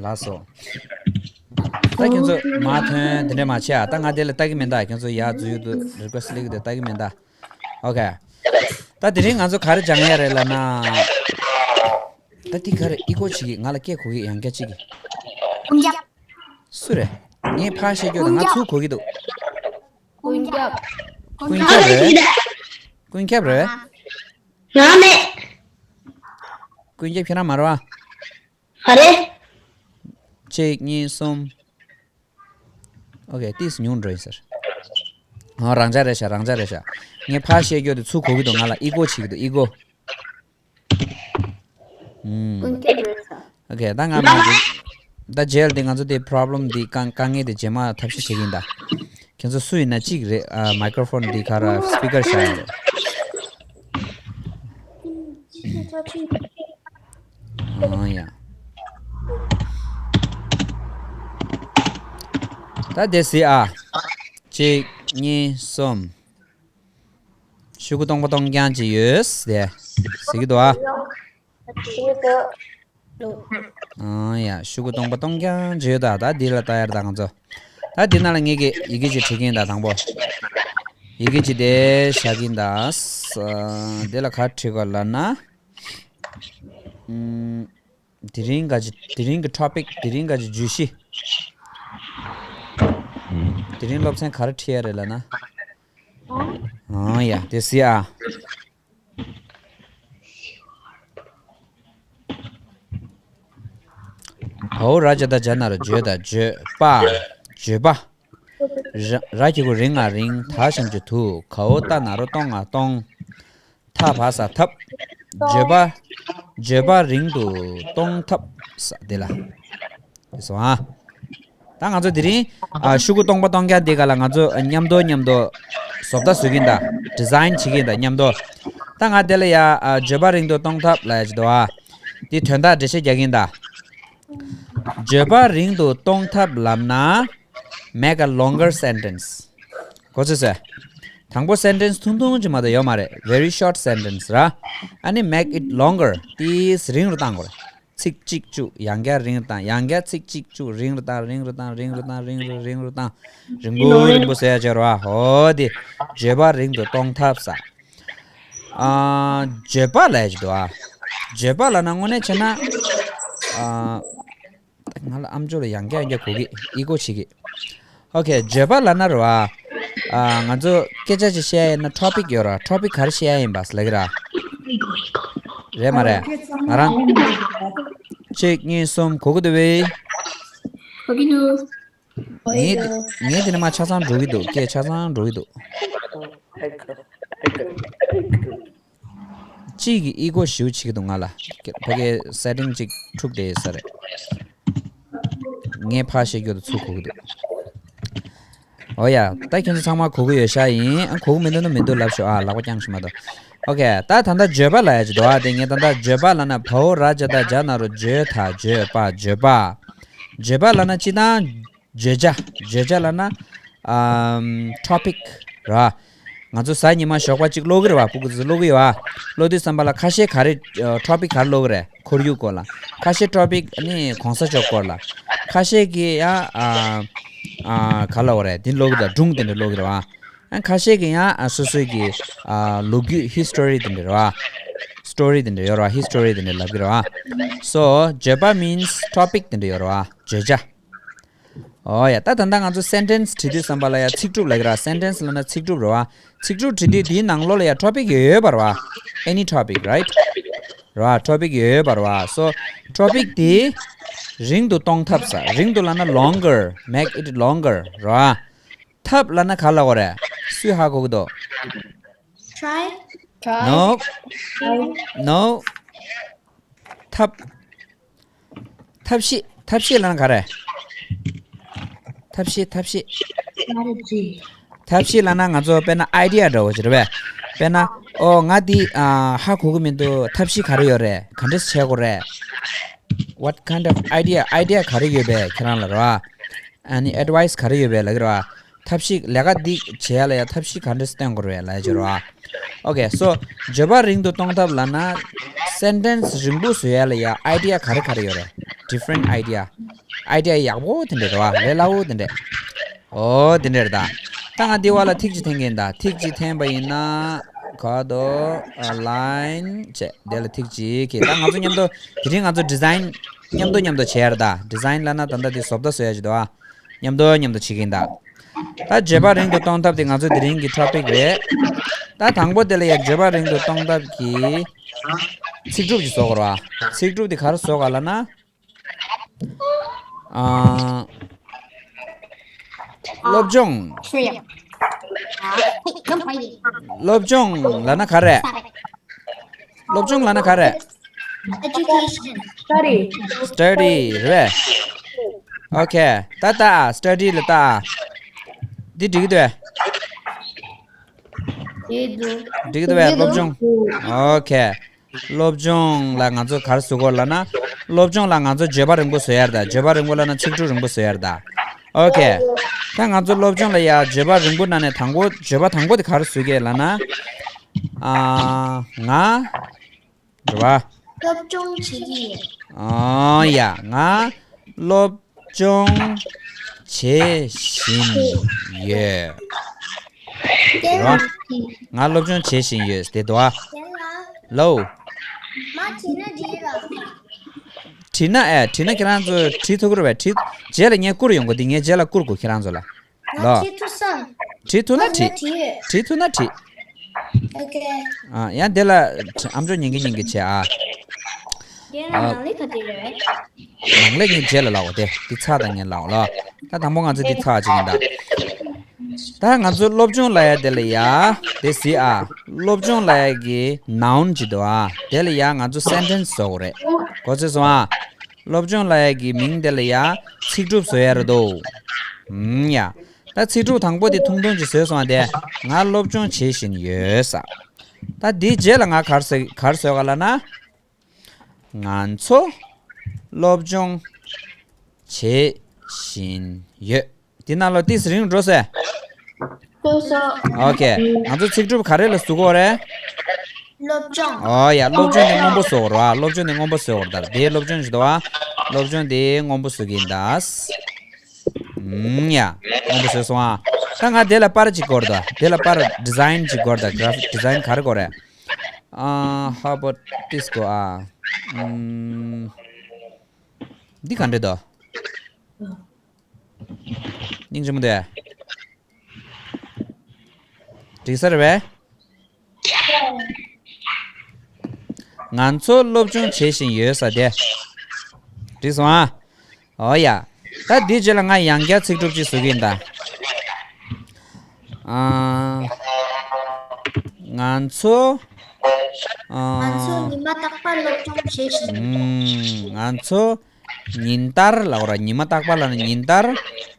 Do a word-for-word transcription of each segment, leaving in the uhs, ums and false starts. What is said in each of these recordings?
ལགས་སོ། ད་ཁྱོད་ཚོ་མ་ཐོན་དེ་འདྲ་མ་བྱེད་ཨ། ད་ང་དེ་ལ་ལྟ་གི་མིན་ད། ཁྱོད་ཚོ་ཡར་འཛུལ་ཡོད་དུ་རི་ཀོ་སི་ལིག་དེ་ལྟ་གི་མིན་ད། ཨོ་ཁེ། ད་དེ་རིང་ང་ཚོ་ག་རེ་སྦྱང་ཡ་རེད་ལབ་ན། ད་དེ་ག་རེ་ཨི་ཀོ་བྱེད་ཀྱི། ང་ལ་སྐད་གོ་གི། ཡང་བསྐྱར་གཅིག་གི། ཀུན་ཁྱབ། སུ་རེད། ངས་ཕར་བཤད་རྒྱུ་དང་ང་ཚུར་གོ་གི་འདུག། ཀུན་ཁྱབ། ཀུན་ཁྱབ་རེད། ཀུན་ཁྱབ་རེད། ང་མེད། ཀུན་ཁྱབ་ཁྱེད་རང་མ་རེད་བ། ག་རེ། གཅིག་གཉིས་གསུམ། ཨོ་ཁེ། ཏིས་ཉུང་འགྲོ་ཡིན་ཟེར། ཨ། རང་འཇགས་རེད་ཤག། རང་འཇགས་རེད་ཤག། ངས་ཕར་བཤད་རྒྱུ་དེ་ཚུར་གོ་གི་འདུག། ང་ལ་ཨི་ཀོ་བྱེད་ཀྱི་འདུག། ཨི་ཀོ། ཨུམ། ཀུན་ཁྱབ་རེད་ཤག། ཨོ་ཁེ། ད་ང་མ་འདི་ད་རྗེས་ལ་འདི་ང་ཚོ་དེ་པོ་རོབ་ལེམ་འདི་དཀའ་དཀའ་ངལ་དེ་རྗེས་མ་ཐབས་ཤེས་བྱེད་ཀྱི་ཡིན་ད། ཁྱེད་ཚོ་སུ་ཡིན་ན་གཅིག་རེད། ཨ། མའི་ཀོ་རོ་ཕོན་འདི་ག་རེ་སི་པི་ཀར་བཞག་ཡོད་རེད། ཨང་ཡ། ད་དེ་གཟིགས་ཨ། གཅིག་གཉིས་གསུམ། ཤོག་གུ་སྟོང་པ་སྟོང་རྐྱང་ཅིག་ཡོད་དེ། གཟིགས་ཀྱི་འདུག་ཨ། ཨང་ཡ། ཤོག་གུ་སྟོང་པ་སྟོང་རྐྱང་ཅིག་ཡོད་ད། ད་འདི་ལ་ལྟ་ཡ་རེད་ད་ང་ཚོ། ད་འདི་ནང་ལ་ངེད་ཀྱིས་ཡི་གེ་ཅིག་བྲིས་ཀྱི་ཡིན་ད། དང་པོ། ཡི་གེ་ཅིག་དེ་བཞག་གི་ཡིན་ད། ས། འདི་ལ་ག་རེ་བྲིས་དགོས་ལབ་ན། ཨུམ། དེ་རིང་ག་ཅི། དེ་རིང་གི་ཊོ་པིག། དེ་རིང་ག་ཅི་བརྗོད་གཞི། དེ་རིང་སློབ་ཚན་ག་རེ་ཁྲིད་ཡ་རེད་ལབ་ན། ཨང་ཡ། དེ་གཟིགས་ཨ། བའོ་ར་བྱ་བཏགས་བྱ་ན་རོ་བྱོས་དང་བྱོས་པ། བྱོས་པ། ར་ར་གི་གུ་རི་ང་རིང་། ད་ཞབས་ཀྱུ་དུ། གའོ་ཏ་ན་རོ་གཏོ་ང་སྟོང་། ཐ་བ་ས་ཐབས། བརྗོད་པ། བརྗོད་པ་རིང་དུ་གཏོང་ཐབས་ས་དེ་ལ། དེ་སོང་ཨ། ད་ང་ཚོ་དེ་རིང་ཨ། ཤོག་གུ་སྟོང་པ་སྟོང་རྐྱང་དེ་ག་ལ་ང་ཚོ་མཉམ་དུ་མཉམ་དུ་བཟོ་ལྟ་བཟོ་གི་ཡིན་ད། ཌི་ཛའིན་བྱེད་ཀྱི་ཡིན་ད་མཉམ་དུ། ད་ང་དེ་ལ་ཡ་ཨ། བརྗོད་པ་རིང་དུ་གཏོང་ཐབས་ལབ་ཡ་ཅིག་འདུག་ཨ། དེ་དོན་དག་འགྲེལ་བཤད་རྒྱག་གི་ཡིན་ད། བརྗོད་པ་རིང་དུ་གཏོང་ཐབས་ལབ་ན། Make a longer sentence. གོ་ཚོད་ཟེར། དང་པོ་སེན་ཊེན་སི་ཐུང་ཐུང་ཅིག་མ་གཏོགས་ཡོད་མ་རེད། Very short sentence ར། ཨ་ནི་make it longer. ཏིས་རིང་རུ་བཏང་དགོས་རེད། ཚིག་གཅིག་བཅུ། ཡང་བསྐྱར་རིང་རུ་བཏང་། ཡང་བསྐྱར་ཚིག་གཅིག་བཅུ། རིང་རུ་བཏང་། རིང་རུ་བཏང་། རིང་རུ་བཏང་། རིང་རུ་རིང་རུ་བཏང་། རིང་པོ་རིང་པོ་ཟེར་ཡ་ཅིག་ཡོད་རེད་བ། འོ་དེ། བརྗོད་པ་རིང་དུ་གཏོང་ཐབས་ས། ཨ། བརྗོད་པ་ལབ་ཡ་ཅིག་འདུག་ཨ། བརྗོད་པ་ལབ་ན་དངོས་གནས་བྱས་ན། ཨ། ང་ལ་ཨམ་ཅོག་ལ་ཡང་བསྐྱར་ཡང་བསྐྱར་གོ་གི། ཨི་ཀོ་བྱེད་ཀྱི། ཨོ་ཁེ། བརྗོད་པ་ལབ་ན་རེད་བ། ཨ། ང་ཚོ་སྐད་ཆ་ཅིག་བཤད་ཡ་ཡིན་ན་ཊོ་པིག་ཡོད་རེད་བ། ཊོ་པིག་ག་རེ་བཤད་ཡ་ཡིན་པ་ལབ་ཀྱི་རེད་བ། རེད་མ་རེད། ང་རང་། གཅིག་གཉིས་གསུམ། གོ་གི་འདུག་བས། གོ་གི་འདུག། ངའི་ངའི་དེ་ནས་མར་ཆ་ཚང་འགྲོ་གི་འདུག། སྐད་ཆ་ཚང་འགྲོ་གི་འདུག། གཅིག་གིས་ཨི་ཀོ་ཞེ་པོ་བྱེད་ཀྱི་འདུག་ང་ལ། ཕ་གིའི་སེ་ཊིང་གཅིག་འཁྲུགས་བསྡད་ས་རེད། ངས་ཕར་བཤད་རྒྱུ་དང་ཚུར་གོ་གི་འདུག། འོ་ཡ། ད་ཁྱེད་ཚོ་ཚང་མ་གོ་གི་ཡོད་ཤག་ཡིན། ཨ། གོ་གི་མི་འདུག་ན་མི་འདུག་ལབ་ཤོག་ཨ། ལག་པ་བརྐྱངས་ཤིག་མ་གཏོགས། ཨོ་ཁེ། ད་ད་ལྟ་བརྗོད་པ་ལབ་ཡ་ཅིག་འདུག་ཨ། དེ་ངས་ད་ལྟ་བརྗོད་པ་ལབ་ན་བའོ་ར་བྱ་བཏགས་བྱ་ན་རོ་བརྗོད་ད་བརྗོད་པ། བརྗོད་པ། བརྗོད་པ་ལབ་ན་སྤྱིར་བཏང་བརྗོད་བྱ། བརྗོད་བྱ་ལབ་ན། ཨམ། ཊོ་པིག་ར། ང་ཚོ་གཟའ་ཉི་མ་ཞོགས་པ་གཅིག་ཀློག་གི་རེད་བ། སྤུ་གུ་ཚོ་ཀློག་གི་ཡོད་བ། ཀློག་དུས་ཙམ་པ་ལ་ཁ་ཤས་ག་རེ། ཨ། ཊོ་པིག་ག་རེ་ཀློག་གི་རེད། ཁོར་ཡུག་སྐོར་ལ། ཁ་ཤས་ཊོ་པིག་ནི་གོང་ས་མཆོག་སྐོར་ལ། ཁ་ཤས་ཀྱིས་ཡང་། ཨ། ཨ། ག་རེ་ལབ་དགོས་རེད། འདི་ཀློག་གི་འདུག། སྒྲུང་དེ་འདྲ་ཀློག་གི་རེད་བ། ཨ། ཁ་ཤས་ཀྱིས་ཡང་། ཨ། སོ་སོའི་གི། ཨ། ལོ་རྒྱུས། ཧི་སི་ཊོ་རི་དེ་འདྲ་རེད་བ། སི་ཊོ་རི་དེ་འདྲ་ཡོད་རེད་བ། ཧི་སི་ཊོ་རི་དེ་འདྲ་ལབ་ཀྱི་རེད་བ། སོ་བརྗོད་པ་མིན་སི་ཊོ་པིག་དེ་འདྲ་ཡོད་རེད་བ། བརྗོད་བྱ། ཨོ་ཡ། ད་ད་ལྟ་ང་ཚོ་སེན་ཊེན་སི་བྲིས་དུས་ཙམ་པ་ལ་ཡ་ཚིག་གྲུབ་ལབ་ཀྱི་རེད་བ། སེན་ཊེན་སི་ལབ་ན་ཚིག་གྲུབ་རེད་བ། ཚིག་གྲུབ་བྲིས་དུས་དེའི་ནང་ལོགས་ལ་ཡ་ཊོ་པིག་ཡོད་ཡོད་པ་རེད་བ། Any topic, right? རེད་བ། ཊོ་པིག་ཡོད་ཡོད་པ་རེད་བ། སོ་ཊོ་པིག་དེ་རིང་དུ་གཏོང་ཐབས་ས། རིང་དུ་ལབ་ན་longer, make it longer རེད་བ། ཐབས་ལབ་ན་ག་རེ་ལབ་དགོས་རེད། སུས་ཧ་གོ་གི་འདུག། Try. Try. No. Try. No. ཐབས། ཐབས་ཤེས། ཐབས་ཤེས་ལབ་ན་ག་རེ། ཐབས་ཤེས། ཐབས་ཤེས། Strategy. ཐབས་ཤེས་ལབ་ན་ང་ཚོ་དཔེར་ན་ཨའི་ཌི་ཡ་འདྲ་བོ་ཅིག་རེད་པས། དཔེར་ན། ཨོ། ང་འདི། ཨ། ཧ་གོ་གི་མི་འདུག། ཐབས་ཤེས་ག་རེ་ཡོད་རེད། ག་འདྲས་བྱེད་དགོས་རེད། What kind of idea? ཨའི་ཌི་ཡ། ཨའི་ཌི་ཡ་ག་རེ་ཡོད་པས་ཁྱེད་རང་ལ་རེད་བ། ཨ་ནི་ཨེཌ་ཝའི་སི་ག་རེ་ཡོད་པས་ལབ་ཀྱི་རེད་བ། ཐབས་ཤེས། ལས་ཀ་འདི་བྱེད་ཡ་ལ་ཡ་ཐབས་ཤེས་ག་འདྲས་སྟོན་དགོས་རེད་ལབ་ཡ་ཅིག་རེད་བ། Okay, so བརྗོད་པ་རིང་དུ་གཏོང་ཐབས་ལབ་ན་སེན་ཊེན་སི་རིང་པོ་བཟོ་ཡ་ལ་ཡ་ཨའི་ཌི་ཡ་ག་རེ་ག་རེ་ཡོད་རེད། ཌི་ཕ་རེན་ཊི་ཨའི་ཌི་ཡ། ཨའི་ཌི་ཡ་ཡག་པོ་དེ་འདྲས་རེད་བ། ལས་སླ་བོ་དེ་འདྲས། ཨོ་དེ་འདྲས་རེད་ད། ད་ང་འདི་བ་ལ་ཐིག་གཅིག་འཐེན་གིན་ད། ཐིག་གཅིག་འཐེན་པ་ཡིན་ན་ག་དོ་ལའིན་བྱས་དེ་ལ་ཐིག་གཅིག་གི། ད་ང་ཚོ་མཉམ་དུ་དེ་རིང་ང་ཚོ་ཌི་ཛའིན་མཉམ་དུ་མཉམ་དུ་བྱས་རེད་ད། ཌི་ཛའིན་ལབ་ན་ད་ལྟ་དེ་བཟོ་ལྟ་བཟོ་ཡ་ཅིག་འདུག་ཨ། མཉམ་དུ་མཉམ་དུ་བྱེད་ཀྱིན་གདའ། ད་བརྗོད་པ་རིང་དུ་གཏོང་ཐབས་དེ་ང་ཚོའི་དེ་རིང་གི་ཊོ་པིག་རེད། ད་དང་པོ་དེ་ལ་ཡང་བརྗོད་པ་རིང་དུ་གཏོང་ཐབས་ཀྱི་ཚིག་གྲུབ་ཅིག་བཟོ་དགོས་རེད་བ། ཚིག་གྲུབ་དེ་ག་རེ་བཟོ་དགོས་ལབ་ན། ཨ། སློབ་སྦྱོང་། སློབ་སྦྱོང་ལབ་ན་ག་རེ། སློབ་སྦྱོང་ལབ་ན་ག་རེ། Education. Study. Study རེད། Okay, ད་ལྟ་study ལ་ལྟ། འདི་འགྲིག་གི་འདུག་གས། འགྲིག་འདུག་འགྲིག་གི་འདུག་གས། སློབ་སྦྱོང་། Okay, སློབ་སྦྱོང་ལ་ང་ཚོ་ག་རེ་བཟོ་དགོས་ལབ་ན། སློབ་སྦྱོང་ལ་ང་ཚོ་བརྗོད་པ་རིང་པོ་བཟོ་ཡ་རེད་ད། བརྗོད་པ་རིང་པོ་ལབ་ན་ཚིག་གྲུབ་རིང་པོ་བཟོ་ཡ་རེད་ད། Okay, ད་ང་ཚོ་སློབ་སྦྱོང་ལ་ཡ་བརྗོད་པ་རིང་པོ་ནང་ནས་དང་པོ་བརྗོད་པ་དང་པོ་དེ་ག་རེ་བཟོ་གི་ལབ་ན། ཨ། ང་། རེད་བ། སློབ་སྦྱོང་བྱེད་ཀྱི་ཡོད། ཨ་ཡ། ང་སློབ་སྦྱོང་བྱེད་བཞིན་ཡོད། རེད་བ། ང་སློབ་སྦྱོང་བྱེད་བཞིན་ཡོད་དེ་འདུག་ཨ། ལོ། མ་བྲིས་ན་འགྲིག་ར། བྲིས་ན་ཨེ། བྲིས་ན་ཁྱེད་རང་ཚོ་བྲིས་ཐུབ་ཀྱི་རེད་པས། བྲིས། རྗེས་ལ་ངས་བསྐུར་ཡོང་གོ། འདི་ངས་རྗེས་ལ་བསྐུར་དགོས་ཁྱེད་རང་ཚོ་ལ། ལོ། བྲིས་ཐུབ་སམ། བྲིས་ཐུབ་ན་བྲིས། བྲིས་ཡོད། བྲིས་ཐུབ་ན་བྲིས། Okay. ཨ། ཡང་དེ་ལ་ཨམ་ཅོག་ཉན་གི་ཉན་གི་བྱེད་ཨ། རྒན་ལགས། ཨ། ནང་ལས་ག་དེ་རེད། ནང་ལས་ངས་རྗེས་ལ་ལབ་འོ་དེ། འདི་ཚར་དང་ངས་ལབ་འོ་ལོ། ད་དང་པོ་ང་ཚོ་འདི་ཚར་བྱེད་ཀྱིན་གདའ། ད་ང་ཚོ་སློབ་སྦྱོང་ལབ་ཡ་དེ་ལ་ཡ། དེ་གཟིགས་ཨ། སློབ་སྦྱོང་ལབ་ཡ་གི་ནའུན་ཅིག་འདུག་ཨ། དེ་ལ་ཡ་ང་ཚོ་སེན་ཊེན་སི་བཟོ་དགོས་རེད། གོ་ཚོད་སོང་ཨ། སློབ་སྦྱོང་ལབ་ཡ་གི་མིང་དེ་ལ་ཡ་ཚིག་གྲུབ་བཟོ་ཡ་རེད་དོ། ཨུམ་ཡ། ད་ཚིག་གྲུབ་དང་པོ་དེ་ཐུང་ཐུང་ཅིག་བཟོས་སོང་ཨ། དེ། ང་སློབ་སྦྱོང་བྱེད་བཞིན་ཡོད་ས། ད་འདིའི་རྗེས་ལ་ང་ག་རེ་ཟེར། ག་རེ་བཟོས་ག་ལབ་ན། ང་ཚོ་སློབ་སྦྱོང་བྱེད་བཞིན་ཡོད། འདི་ནང་ལོགས་ཏོག་ཙམ་རིང་འགྲོ་སོང་། འགྲོ་སོང་། Okay, ང་ཚོ་ཚིག་གྲུབ་ག་རེ་ལ་ཟུག་གོ་རེད། སློབ་སྦྱོང་། ཨོ་ཡ། སློབ་སྦྱོང་དེ་སྔོན་པོ་བཟོ་དགོས་རེད་བ། སློབ་སྦྱོང་དེ་སྔོན་པོ་བཟོ་དགོས་རེད་ད། དེའི་སློབ་སྦྱོང་ཞིག་འདུག་བ། སློབ་སྦྱོང་དེ་སྔོན་པོ་བཟོ་གི་ཡིན་ད། ཨུམ་ཡ། སྔོན་པོ་བཟོས་སོང་ཨ། ད་ང་དེ་ལ་པར་ཅིག་དགོས་རེད་ད། དེ་ལ་པར་ཌི་ཛའིན་ཅིག་དགོས་རེད་ད། གྷ་ར་ཕིག་ཌི་ཛའིན་ག་རེ་དགོས་རེད། ཨ། How about this དགོས་ཨ། ཨུམ། འདི་ག་འདྲ་འདུག་སྙིང་རྗེ་མོ་འདུག་འགྲིག་ས་རེད་པས། ང་ཚོ་སློབ་སྦྱོང་བྱེད་བཞིན་ཡོད་ས་དེ། འགྲིག་སོང་ཨ། ཨོ་ཡ། ད་འདིའི་རྗེས་ལ་ང་ཡང་བསྐྱར་ཚིག་གྲུབ་ཅིག་བཟོ་གི་ཡིན་ད། ཨ། ང་ཚོ། ཨ། ང་ཚོ་ཉི་མ་རྟག་པར་སློབ་སྦྱོང་བྱེད་བཞིན་ཡོད། ཨུམ། ང་ཚོ་ཉིན་ལྟར་ལབ་དགོས་རེད། ཉི་མ་རྟག་པར་ལབ་ན་ཉིན་ལྟར་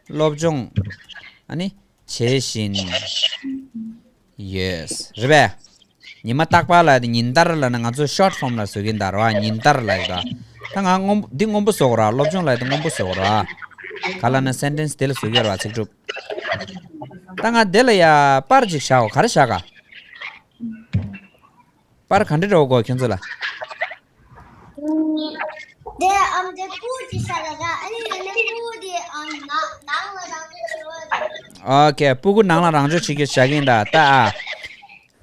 སློབ་སྦྱོང་ཨ་ནི་བྱེད་བཞིན་ཡོད། རེད་པས། ཉི་མ་རྟག་པར་ལབ་དེ་ཉིན་ལྟར་ལབ་ན་ང་ཚོ་ཤོཊ་ཕོམ་ལ་བཟོ་གི་ཡིན་ད་རེད་བ། ཉིན་ལྟར་ལབ་ཡོད་ད། ད་ང་སྔོན་འདི་སྔོན་པོ་བཟོ་དགོས་རེད་བ། སློབ་སྦྱོང་ལབ་དེ་སྔོན་པོ་བཟོ་དགོས་རེད་བ། ག་ལབ་ན་སེན་ཊེན་སི་དེ་ལ་བཟོ་གི་ཡོད་རེད་བ། ཚིག་གྲུབ། ད་ང་དེ་ལ་ཡ་པར་ཅིག་བཞག་གོ། ག་རེ་བཞག་ག་པར་ག་འདྲ་འདྲ་བོ་དགོས་ཁྱོད་ཚོ་ལ། དེ་ཨམ་དེ་སྤུ་གུ་ཅིག་བཞག་ལ་ད། ཨ་ནི་ཡང་ན་སྤུ་གུ་དེ་ཨམ་ནང་ནང་ལ་རང་བྱོས་བྱེད་དགོས་རེད། ཨོ་ཁེ། སྤུ་གུ་ནང་ལ་རང་བྱོས་བྱེད་རྒྱུ་བཞག་གི་ཡིན་ད། ད་ཨ།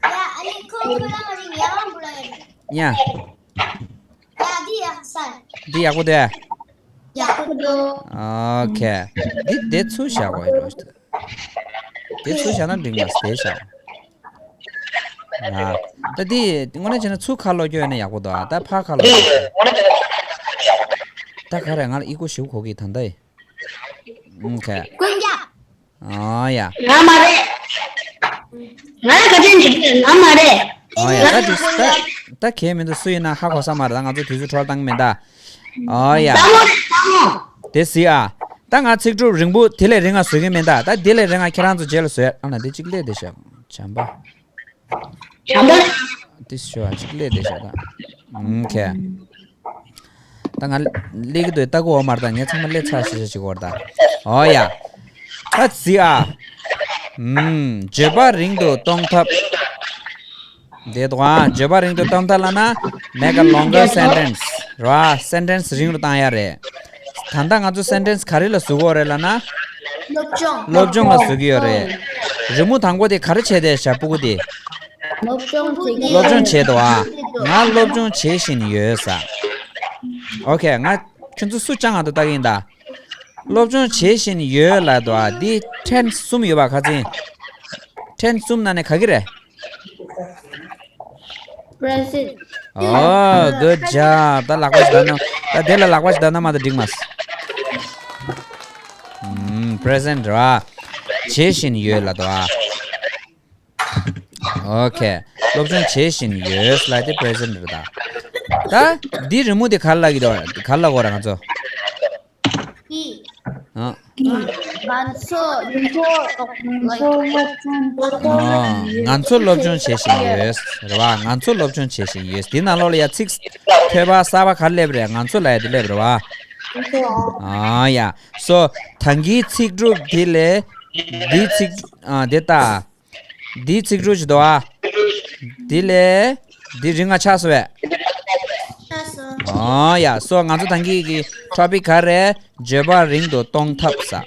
ཡ། ཨ་ནི་ཁོ་ཁོ་རང་ལ་རིང་ཡ་རང་བུ་ལ་ཡ། ཡ། ཡ། འདི་ཡག་ས། འདི་ཡག་པོ་འདུག་ཡག་པོ་འདུག་ཨོ་ཁེ། འདི་དེ་ཚུར་བཞག་དགོས་ཡིན་འགྲོ། དེ་ཚུར་བཞག་ན་འགྲིག་མ་སོང་། དེ་བཞག་ཨ། ད་འདི་དངོས་གནས་བྱས་ན་ཚུར་ཁ་ལོག་རྒྱུ་ཡོད་ན་ཡག་པོ་འདུག་ཨ། ད་ཕར་ཁ་ལོག་རྒྱུ་ད་ག་རེ། ང་ལ་ཨི་ཀོ་ཞེ་པོ་གོ་གི་ད་ལྟ་ཡི། ཨོ་ཁེ། ཀུན་ཀྱག་ཨ་ཡ། ང་མ་རེད། ང་ག་དྲན་བྱེད་ཀྱི་ང་མ་རེད། ཨ་ཡ། ད་དེ་ད་ད་གལ་མི་འདུག་སུ་ཡིན་ན་ཧ་གོ་ས་མ་རེད། ད་ང་ཚོ་དུས་ཚོད་འཕྲོ་བརླག་བཏང་གི་མེད་ད། ཨ་ཡ། ལྟ་མོ་རེད། ལྟ་མོ། དེ་གཟིགས་ཨ། ད་ང་ཚིག་གྲུབ་རིང་པོ་དེ་ལས་རིང་ང་བཟོ་གི་མེད་ད། ད་དེ་ལས་རིང་ང་ཁྱེད་རང་ཚོ་རྗེས་ལ་བཟོས། ཨ་ན་དེ་གཅིག་སླེབས་བསྡད་ཤག་བྱམས་པ། བྱམས་པ། དེ་ཤོ་ཨ་གཅིག་སླེབས་བསྡད་ཤག་ད། ཨོ་ཁེ། ད་ང་སླེབས་ཀྱི་འདུག་ལྟ་གི་འོ་མར་ད། ངས་ཚང་མ་སླེབས་ཚར་ཤག་ཤག་ཅིག་བོར་ད། ཨོ་ཡ། ད་གཟིགས་ཨ། ཨུམ། བརྗོད་པ་རིང་དུ་གཏོང་ཐབས། དེ་འདུག་ཨ། བརྗོད་པ་རིང་དུ་གཏོང་ཐབས་ལབ་ན། make a longer sentence རེད་བ། སེན་ཊེན་སི་རིང་རུ་བཏང་ཡ་རེད། ད་ལྟ་ང་ཚོ་སེན་ཊེན་སི་ག་རེ་ལ་བཟོ་གི་ཡོད་རེད་ལབ་ན། སློབ་སྦྱོང་སློབ་སྦྱོང་ལ་བཟོ་གི་ཡོད་རེད། རི་མོ་དང་པོ་དེ་ག་རེ་བྱས་བསྡད་ཤག་སྤུ་གུ་དེ། སློབ་སྦྱོང་བྱེད་ཀྱི་སློབ་སྦྱོང་ཡོད། བྱས་འདུག་ཨ། ང་སློབ་སྦྱོང་བྱེད་བཞིན་ཡོད་ས། ཨོ་ཁེ། ང་ཁྱོད་ཚོ་སུ་ཅང་ང་དུ་ལྟ་གི་ཡིན་ད། སློབ་སྦྱོང་བྱེད་བཞིན་ཡོད་ལབ་འདུག་ཨ། འདི་ཊེན་སི་གསུམ་ཡོད་པ། ཁ་སང་ཊེན་སི་གསུམ་ནང་ནས་ག་གི་རེད། Present. Oh, good job. ད་ལག་པ་ཞིག་བརྡབ་ན། ད་དེ་ལ་ལག་པ་ཞིག་བརྡབ་ན་མ་གཏོགས་འགྲིག་མ་སོང་། ཨུམ། པི་རེ་སེན་ཊི་རེད་བ། བྱེད་བཞིན་ཡོད་ལབ་འདུག་ཨ། ཨོ་ཁེ། སློབ་སྦྱོང་བྱེད་བཞིན་ཡོད་ལབ་དེ་པི་རེ་སེན་ཊི་རེད་ད། ད་འདི་རི་མོ་དེ་ག་རེ་ལབ་ཀྱི་འདུག་ག་རེ་ལབ་དགོས་རེད་ང་ཚོ། ཨ། ང་ཚོ་ང་ཚོ་ང་ཚོ་སློབ་སྦྱོང་བྱེད་བཞིན་ཡོད་རེད་བ། ང་ཚོ་སློབ་སྦྱོང་བྱེད་བཞིན་ཡོད། འདི་ནང་ལོགས་ལ་ཡ་ཚིག་ཐོས་པ་གསར་པ་ག་རེ་སླེབས་རེད། ང་ཚོ་ལབ་ཡ་དེ་སླེབས་རེད་བ། ཨ་ཡ། སོ། ད་གིན་ཚིག་གྲུབ་འདི་ལས། འདི་ཚིག་ཨ་དེ་ལྟ། འདིའི་ཚིག་གྲུབ་ཅིག་འདུག་ཨ། འདི་ལས། འདི་རིང་ང་ཆགས་སོང་བས། ཆགས་སོང་། ཨོ་ཡ། སོ་ང་ཚོ་ད་གིན་གི་ཊོ་པིག་ག་རེ། བརྗོད་པ་རིང་དུ་གཏོང་ཐབས་ས།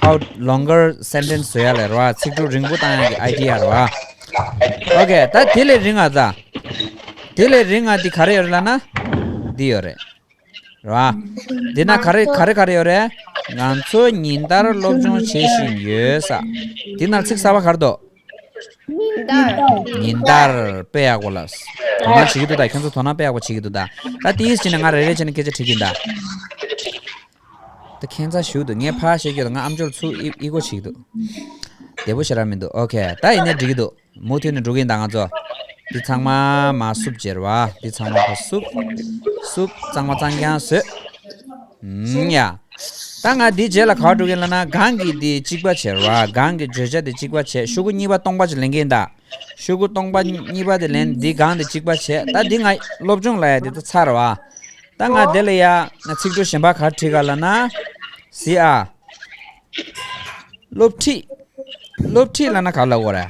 How longer sentence བཟོ་ཡ་ལ་རེད་བ། ཚིག་གྲུབ་རིང་པོ་བཏང་ཡ་གི་ཨའི་ཌི་ཡ་རེད་བ། ཨོ་ཁེ། ད་དེ་ལས་རིང་ང་ད། དེ་ལས་རིང་ང་འདི་ག་རེ་ཡོད་རེད་ལབ་ན། འདི་ཡོད་རེད། རེད་བ། འདི་ན་ག་རེ་ག་རེ་ག་རེ་ཡོད་རེད། ང་ཚོ་ཉིན་ལྟར་སློབ་སྦྱོང་བྱེད་བཞིན་ཡོད་ས། འདི་ན་ཚིག་གསར་པ་ག་རེ་འདུག་ཉིན་ལྟར། ཉིན་ལྟར་དཔེ་ཡག་པོ་ལ། དོ་སྣང་བྱེད་ཀྱི་འདུག་ད་ཁྱོད་ཚོ་དོ་སྣང་དཔེ་ཡག་པོ་བྱེད་ཀྱི་འདུག་ད་ད་དེའི་ཕྱིན་ནས་ང་རེ་རེ་བྱས་ནས་སྐད་ཆ་དྲི་གིན་ད། ད་ཁྱད་མཚར་ཞིག་འདུག་ངས་ཕར་བཤད་རྒྱུ་དང་ང་ཨམ་ཅོག་ཚུར་ཨི་ཨི་གོ་བྱེད་ཀྱི་འདུག་བདེ་པོ་ཞེ་དྲག་མི་འདུག་ཨོ་ཁེ། ད་ཡིན་ནའི་འགྲིག་གི་འདུག་མུ་མཐུད་ནས་འགྲོ་གི་ཡིན་ད་ང་ཚོ། འདི་ཚང་མ་མར་བསུབ་བྱས་རེད་བ། འདི་ཚང་མ་ཕར་བསུབ། བསུབ། གཙང་མ་གཙང་རྐྱང་བཟོས། ཨུམ་ཡ། ད་ང་འདི་རྗེས་ལ་ག་པར་འགྲོ་གི་ཡིན་ལབ་ན་སྒང་གི་འདི་གཅིག་པ་བྱས་རེད་བ། སྒང་གི་བརྗོད་བྱ་འདི་གཅིག་པ་བྱས། ཤོག་གུ་གཉིས་པ་སྟོང་པ་ཅིག་ལེན་གི་ཡིན་ད། ཤོག་གུ་སྟོང་པ་གཉིས་པ་དེ་ལེན། འདི་སྒང་འདི་གཅིག་པ་བྱས། ད་འདི་ང་སློབ་སྦྱོང་ལབ་ཡ་འདི་ད་ཚར་རེད་བ། ད་ང་དེ་ལ་ཡ་ང་ཚིག་གྲུབ་གཞན་པ་ག་རེ་བྲིས་ག་ལབ་ན། གཟིགས་ཨ། སློབ་ཁྲིད། སློབ་ཁྲིད་ལབ་ན་ག་རེ་ལབ་དགོས་རེད།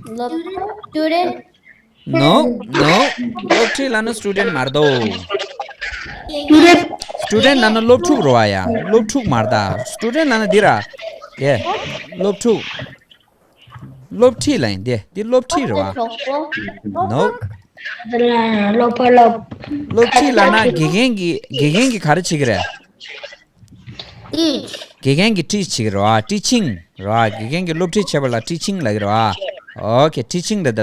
སློབ། སི་ཊུ་ཌེན་ཊི། No, no. སློབ་ཁྲིད་ལབ་ན་སི་ཊུ་ཌེན་ཊི་མ་རེད་དོ། སི་ཊུ་ཌེན་ཊི། སི་ཊུ་ཌེན་ཊི་ལབ་ན་སློབ་ཕྲུག་རེད་བ་ཡ། སློབ་ཕྲུག་མ་རེད་ད། སི་ཊུ་ཌེན་ཊི་ལབ་ན་འདི་ར། དེ། སློབ་ཕྲུག་སློབ་ཁྲིད་ལབ་ཡིན་དེ། འདི་སློབ་ཁྲིད་རེད་བ། གྲོགས་པོ། No. སློབ་པ་སློབ། སློབ་ཁྲིད་ལབ་ན་དགེ་རྒན་གྱི་དགེ་རྒན་གྱི་ག་རེ་བྱེད་ཀྱི་རེད། ཊིཆ། དགེ་རྒན་གྱི་ཊིཆ་བྱེད་ཀྱི་རེད་བ། ཊི་ཆིང་རེད་བ། དགེ་རྒན་གྱི་སློབ་ཁྲིད་བྱེད་པ་ལ་ཊི་ཆིང་ལབ་ཀྱི་རེད་བ། ཨོ་ཁེ། ཊི་ཆིང་རེད་ད།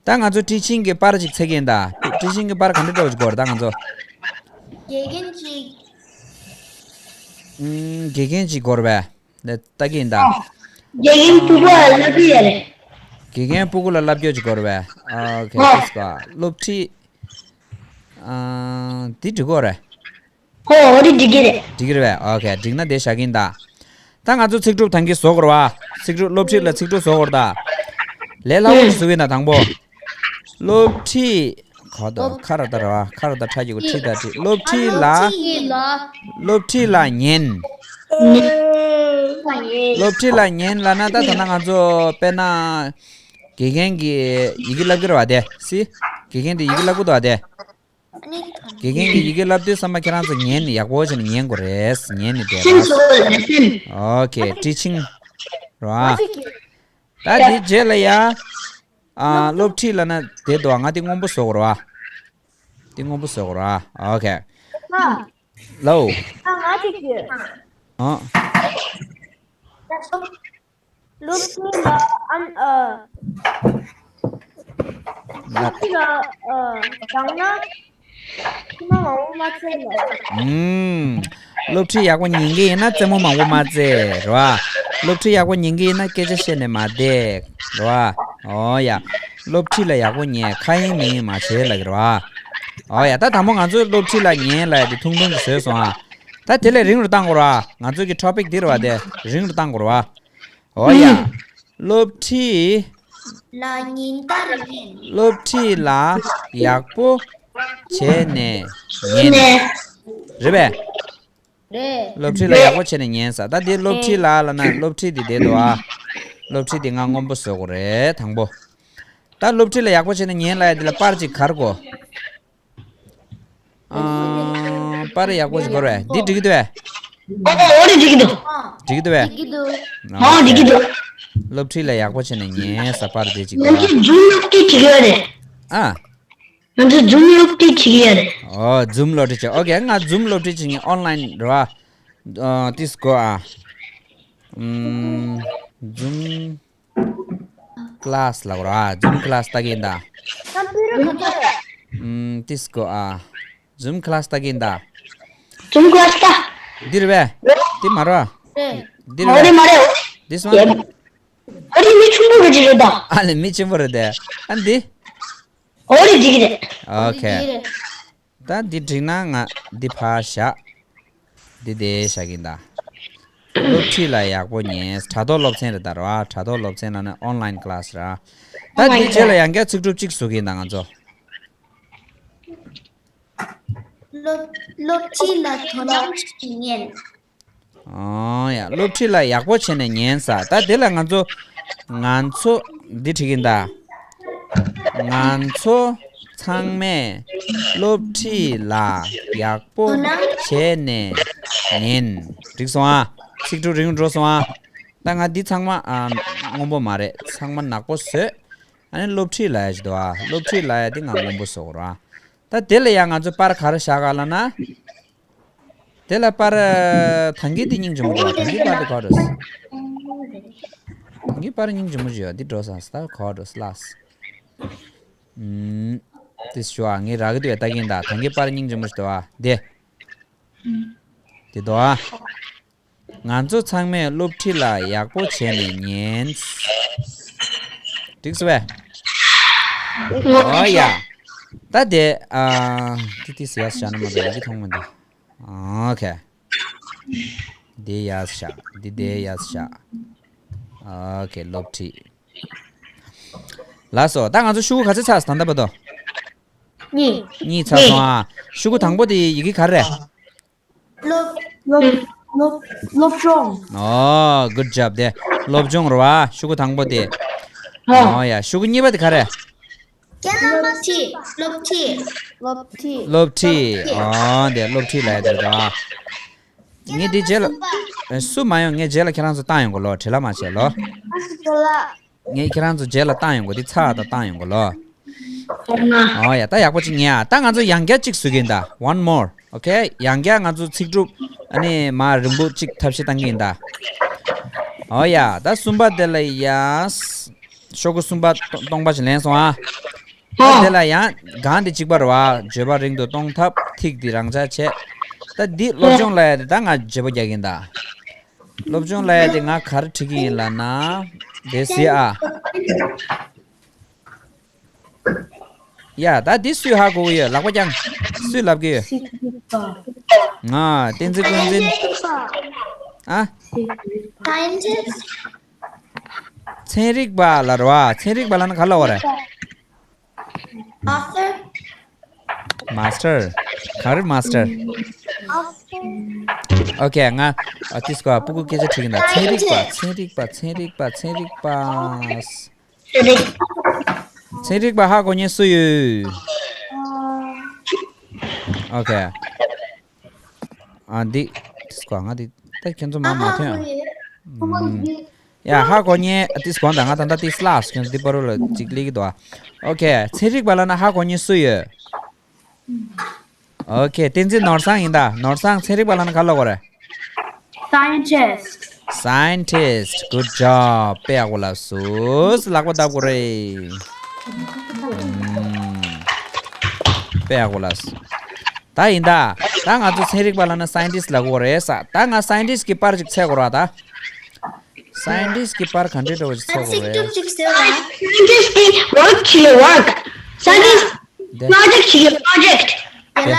ད་ང་ཚོ་ཊི་ཆིང་གི་པར་ཅིག་འཚོལ་གྱི་ཡིན་ད། ཊི་ཆིང་གི་པར་ག་འདྲ་འདྲ་བོ་ཅིག་དགོས་རེད་ད་ང་ཚོ། དགེ་རྒན་ཅིག་ཨུམ། དགེ་རྒན་ཅིག་དགོས་རེད་པས། ལ་ལྟ་གི་ཡིན་ད། དགེ་རྒན་སྤུ་གུ་ལ་བསླབ་ཀྱི་ཡོད་རེད། དགེ་རྒན་སྤུ་གུ་ལ་བསླབ་རྒྱུ་ཅིག་དགོས་རེད་པས། ཨོ་ཁེ། ཨོ། ཤེས་པ། སློབ་ཁྲིད། ཨ། འདི་འགྲིག་གི་རེད། ཨོ། འོ་འདི་འགྲིག་གི་རེད། འགྲིག་གི་རེད་པས། ཨོ་ཁེ། འགྲིག་ན་དེ་བཞག་གི་ཡིན་ད། ད་ང་ཚོ་ཚིག་གྲུབ་ད་གིན་བཟོ་དགོས་རེད་བ། ཚིག་གྲུབ། སློབ་ཁྲིད་ལ་ཚིག་གྲུབ་བཟོ་དགོས་རེད་ད། ལས་སླ་པོ་ཞིག་བཟོ་གི་ཡིན་ད་དང་པོ། སློབ་ཁྲིད། ག་ད། ཁ་ར་ད་ར་བ། ཁ་ར་ད་ཁྲ་གི་གུ་ཁྲི་ད་ཁྲི། སློབ་ཁྲིད་ལ། སློབ་ཁྲིད་ལ་ཉན། སློབ་ཁྲིད་ལ་ཉན་ལབ་ན་ད་ད་ན་ང་ཚོ་དཔེར་ན། དགེ་རྒན་གྱིས་ཡི་གེ་བསླབ་ཀྱི་རེད་བ་དེ། སི། དགེ་རྒན་དེ་ཡི་གེ་བསླབ་ཀྱི་འདུག་བ་དེ། དགེ་རྒན་གྱིས་ཡི་གེ་བསླབ་དུས་ཙམ་པ་ཁྱེད་རང་ཚོ་ཉན་ནས་ཡག་པོ་བྱས་ནས་ཉན་དགོས་རེད། ཉན་ནས་བསྡད་རོགས། ཨོ་ཁེ། ཊི་ཆིང་རེད་བ། ད་དེ་རྗེས་ལ་ཡ། ཨ། སློབ་ཁྲིད་ལབ་ན་དེ་འདུག་ང་དེ་སྔོན་པོ་བཟོ་དགོས་རེད་བ། དེ་སྔོན་པོ་བཟོ་དགོས་རེད་བ། ཨོ་ཁེ། ལའོ། ང་ཅིག་ཡོད། ཨ། སློབ་ཁྲིད་ལ་ཨམ་ཨ། སློབ་ཁྲིད་ལ་ཨ་སྦྱངས་ན་རྩེད་མོ་མང་པོ་མ་རྩེ་ལ། ཨུམ། སློབ་ཁྲིད་ཡག་པོ་ཉན་གི་ཡིན་ན་རྩེད་མོ་མང་པོ་མ་རྩེ་རེད་བ། སློབ་ཁྲིད་ཡག་པོ་ཉན་གི་ཡིན་ན་སྐད་ཆ་བཤད་ནས་མ་བསྡད་རེད་བ། ཨོ་ཡ། སློབ་ཁྲིད་ལ་ཡག་པོ་ཉན། ཁ་ཡིན་མིན་ཡིན་མ་བྱེད་ལབ་ཀྱི་རེད་བ། ཨོ་ཡ། ད་དང་པོ་ང་ཚོས་སློབ་ཁྲིད་ལ་ཉན་ལབ་ཡ་དེ་ཐུང་ཐུང་གི་བཟོས་སོང་ཨ། ད་དེ་ལས་རིང་རུ་བཏང་དགོས་རེད་བ། ང་ཚོ་གི་ཊོ་པིག་འདི་རེད་བ། དེ་རིང་རུ་བཏང་དགོས་རེད་བ། ཨོ་ཡ། སློབ་ཁྲིད། ལ་ཉིན་ལྟར་ཉན། སློབ་ཁྲིད་ལ་ཡག་པོ་བྱས་ནས་ཉན། ཉན། རེད་པས། རེད། སློབ་ཁྲིད་ལ་ཡག་པོ་བྱས་ནས་ཉན་ས། ད་འདི་སློབ་ཁྲིད་ལ་ལབ་ན་སློབ་ཁྲིད་འདི་བསྡད་འདུག་ཨ། སློབ་ཁྲིད་དེ་ང་སྔོན་པོ་བཟོ་དགོས་རེད་དང་པོ། ད་སློབ་ཁྲིད་ལ་ཡག་པོ་བྱས་ནས་ཉན་ལབ་ཡ་དེ་ལ་པར་ཅིག་ག་རེ་དགོས། ཨ། པར་ཡག་པོ་ཞིག་དགོས་རེད། འདི་འགྲིག་གི་འདུག་གས། ཨོ་ཨོ་རེད། འགྲིག་གི་འདུག་འགྲིག་གི་འདུག་གས། འགྲིག་གི་འདུག་ཨོ་འགྲིག་གི་འདུག་སློབ་ཁྲིད་ལ་ཡག་པོ་བྱས་ནས་ཉན་ས། པར་དེ་ཅིག་ང་དགོས། ཚོ་ཛུམ་སློབ་ཁྲིད་བྱེད་ཀྱི་ཡོད་རེད། ཨ། ང་ཚོ་ཛུམ་སློབ་ཁྲིད་བྱེད་ཀྱི་ཡོད་རེད། ཨོ་ཛུམ་སློབ་ཁྲིད་བྱེད། ཨོ་ཀེ། ང་ཛུམ་སློབ་ཁྲིད་བྱེད་ཀྱི་ཡིན། ཨོན་ལན་རེད་བ། ཨ། ཏིས་གོ་ཨ། ཨུམ། ཛུམ་ཀི་ལཱས་ལབ་ར། ཛུམ་ཀི་ལཱས་ལྟ་གིན་ད། ད་པི་རུ་ག་ཚོད་རེད། ཨུམ། ཏིས་གོ་ཨ། ཛུམ་ཀི་ལཱས་ལྟ་གིན་ད། ཛུམ་ཀི་ལཱས་ལྟ། འདི་རེད་པས། འདི་མ་རེད། རེད། འདི་རེད་པས། མ་རེད་མ་རེད། This one། ཨ་རེ་མི་ཆུང་པོ་རེད་ཅི་རེད་ད། ཨ་ལེ་མི་ཆེན་པོ་རེད་དེ། ཨ་འདི། ཨོ་རེད་འགྲིག་གི་རེད། ཨོ་ཁེ། འགྲིག་གི་རེད། ད་འདི་འགྲིག་ན་ང་འདི་ཕར་བཞག་འདི་དེ་བཞག་གིན་ད། སློབ་ཁྲིད་ལ་ཡག་པོ་ཉན། དྲ་ཐོག་སློབ་ཚན་རེད་ད་ར། དྲ་ཐོག་སློབ་ཚན་ལ་ནི་ཨོན་ལན་ཀི་ལཱས་ར། ད་འདི་རྗེས་ལ་ཡང་བསྐྱར་ཚིག་གྲུབ་གཅིག་བཟོ་གིན་ད་ང་ཚོ། སློབ་སློབ་ཁྲིད་ལ་དོ་སྣང་ཞིག་ཉན། ཨོ་ཡ། སློབ་ཁྲིད་ལ་ཡག་པོ་བྱས་ནས་ཉན་ས། ད་དེ་ལ་ང་ཚོ་ང་ཚོ་འདི་བྲིས་ཀྱིན་ད། ང་ཚོ་ཚང་མས་སློབ་ཁྲིད་ལ་ཡག་པོ་བྱས་ནས་ཉན། འགྲིག་སོང་ཨ། ཚིག་གྲུབ་རིང་འགྲོ་སོང་ཨ། ད་ང་འདི་ཚང་མ་ཨ་སྔོན་པོ་མ་རེད། ཚང་མ་ནག་པོ་བཟོས། ཨ་ནི་སློབ་ཁྲིད་ལབ་ཡ་ཞིག་འདུག་ཨ། སློབ་ཁྲིད་ལབ་ཡ་དེ་ང་སྔོན་པོ་བཟོ་དགོས་ར། ད་དེ་ལ་ཡང་ང་ཚོ་པར་ག་རེ་བཞག་ག་ལབ་ན། དེ་ལ་པར། ཐང་གི་དེ་སྙིང་རྗེ་མོ་འདུག་ཐང་གི་པར་དེ་ག་འགྲོ། ཐང་གི་པར་སྙིང་རྗེ་མོ་ཞིག་ཡོད། འདི་འགྲོ་ས་ད་ག་འགྲོ་ལགས། ཨུམ། དེ་ཞུ་ཨ། ངས་རག་གི་འདུག་ད་གིན་ད་ཐང་གི་པར་སྙིང་རྗེ་མོ་ཞིག་འདུག་ཨ། དེ། དེ་འདུག་ཨ། ང་ཚོ་ཚང་མས་སློབ་ཁྲིད་ལ་ཡག་པོ་བྱས་ནས་ཉན། འགྲིག་སོང་བས། ཨོ་ཡ། ད་དེ་ཨ། ཏི་ཏི་སི་ཡ་ཤ་ན་མ་དང་ཡི་གེ་མཐོང་མི་འདུག་ཨོ་ཁེ། འདི་ཡ་ཤ། འདི་དེ་ཡ་ཤ། ཨོ་ཁེ། སློབ་ཁྲིད། ལགས་སོ། ད་ང་ཚོ་ཤོག་གུ་ག་ཚོད་ཚར་སོང་ད་ལྟ་བར་དུ། གཉིས། གཉིས་ཚར་སོང་ཨ། ཤོག་གུ་དང་པོ་དེ་ཡི་གེ་ག་རེ་རེད། སློབ་སློབ་སློབ་སློབ་སྦྱོང་། ཨོ། good job དེ། སློབ་སྦྱོང་རེད་བ། ཤོག་གུ་དང་པོ་དེ། ཨོ་ཡ། ཤོག་གུ་གཉིས་པ་དེ་ག་རེ། སློབ་ཁྲིད། སློབ་ཁྲིད། སློབ་ཁྲིད། སློབ་ཁྲིད། ཨོ་དེ་སློབ་ཁྲིད་ལབ་ཡ་དེ་རེད་ད། ངས་འདི་རྗེས་ལ། སུ་མ་ཡོང་། ངས་རྗེས་ལ་ཁྱེད་རང་ཚོ་བཏང་ཡོང་གོ་ལོ། བྲེལ་བ་མ་བྱེད་ལོ། ངས་ཁྱེད་རང་ཚོ་རྗེས་ལ་བཏང་ཡོང་གོ། འདི་ཚར་ད་བཏང་ཡོང་གོ་ལོ། ཨོ་ཡ། ད་ཡག་པོ་ཅིག་ཉན་ཨ། ད་ང་ཚོ་ཡང་བསྐྱར་ཅིག་བཟོ་གི་ཡིན་ད། One more okay། ཡང་བསྐྱར་ང་ཚོ་ཚིག་གྲུབ་ཨ་ནི་མ་རིང་པོ་ཅིག་ཐབས་ཤེས་བཏང་གི་ཡིན་ད། ཨོ་ཡ། ད་གསུམ་པ་དེ་ལ་ཡ། ཤོག་གུ་གསུམ་པ་སྟོང་པ་ཞིག་ལེན་སོང་ཨ། ད་དེ་ལ་ཡང་གང་དེ་གཅིག་པ་རེད་བ། བརྗོད་པ་རིང་དུ་གཏོང་ཐབས། ཐིག་འདི་རང་འཇགས་བྱེད། ད་འདི་སློབ་སྦྱོང་ལབ་ཡ་དེ་ད་ང་བརྗེ་པོ་རྒྱག་གི་ཡིན་ད། སློབ་སྦྱོང་ལབ་ཡ་དེ་ང་ག་རེ་བྲིས་ཀྱི་ཡིན་ལབ་ན། དེ་གཟིགས་ཨ། ཡ། ད་འདི་སུས་ཧ་གོ་གི་ཡོད། ལག་པ་བརྐྱངས། སུས་ལབ་ཀྱི་ཡོད། ང་། བསྟན་འཛིན། ཀུན་འཛིན། ཨ། Scientist། ཚན་རིག་པ་ལབ་རེད་བ། ཚན་རིག་པ་ལབ་ན་ག་ལབ་དགོས་རེད། Master། Master། ག་རེ་master། Okay། ང་ཨ་ཏིས་ཀོ་ཨ་སྤུ་གུ་སྐད་ཆ་དྲིས་ཀྱིན་ད། ཚན་རིག་པ། ཚན་རིག་པ། ཚན་རིག་པ། ཚན་རིག་པ། ཚན་རིག་པ་ཧ་གོ་མཁན་སུ་ཡོད། Okay། ཨ་འདི་ཏིས་ཀོ་ཨ། ང་འདི་ད་ཁྱེད་ཚོ་མ་མ་ཐོན། ཨམ། ཡ། ཧ་གོ་མཁན་ཏིས་ཀོ་ཨ། ད་ང་ད་ལྟ་ཏིས་ལགས། ཁྱེད་ཚོ་འདི་པར་རུ་ལ་ཅིག་སླེབས་ཀྱི་འདུག་ཨ། Okay། ཚན་རིག་པ་ལབ་ན་ཧ་གོ་མཁན་སུ་ཡོད། Okay། བསྟན་འཛིན་ནོར་བཟང་ཡིན་ད། ནོར་བཟང་། ཚན་རིག་པ་ལབ་ན་ག་ལབ་དགོས་རེད། Scientist། Scientist། Good job། དཔེ་ཡག་པོ་ལབ་སོང་། ལག་པ་བརྡབ་དགོས་རེད། ཨམ། དཔེ་ཡག་པོ་ལབ་སོང་། ད་ཡིན་ད། ད་ང་ཚོ་ཚན་རིག་པ་ལབ་ན་scientist ལབ་དགོས་རེད་ས། ད་ང་scientist གི་པར་ཅིག་འཚོལ་དགོས་རེད་ད། Scientist གི་པར་ག་འདྲ་འདྲ་བོ་ཅིག་འཚོལ་དགོས་རེད། Scientist གི་work བྱེད་ཀྱི་ཡོད། Scientist དེ། Project བྱེད་ཀྱི་ཡོད། Project། ཡ་ལ།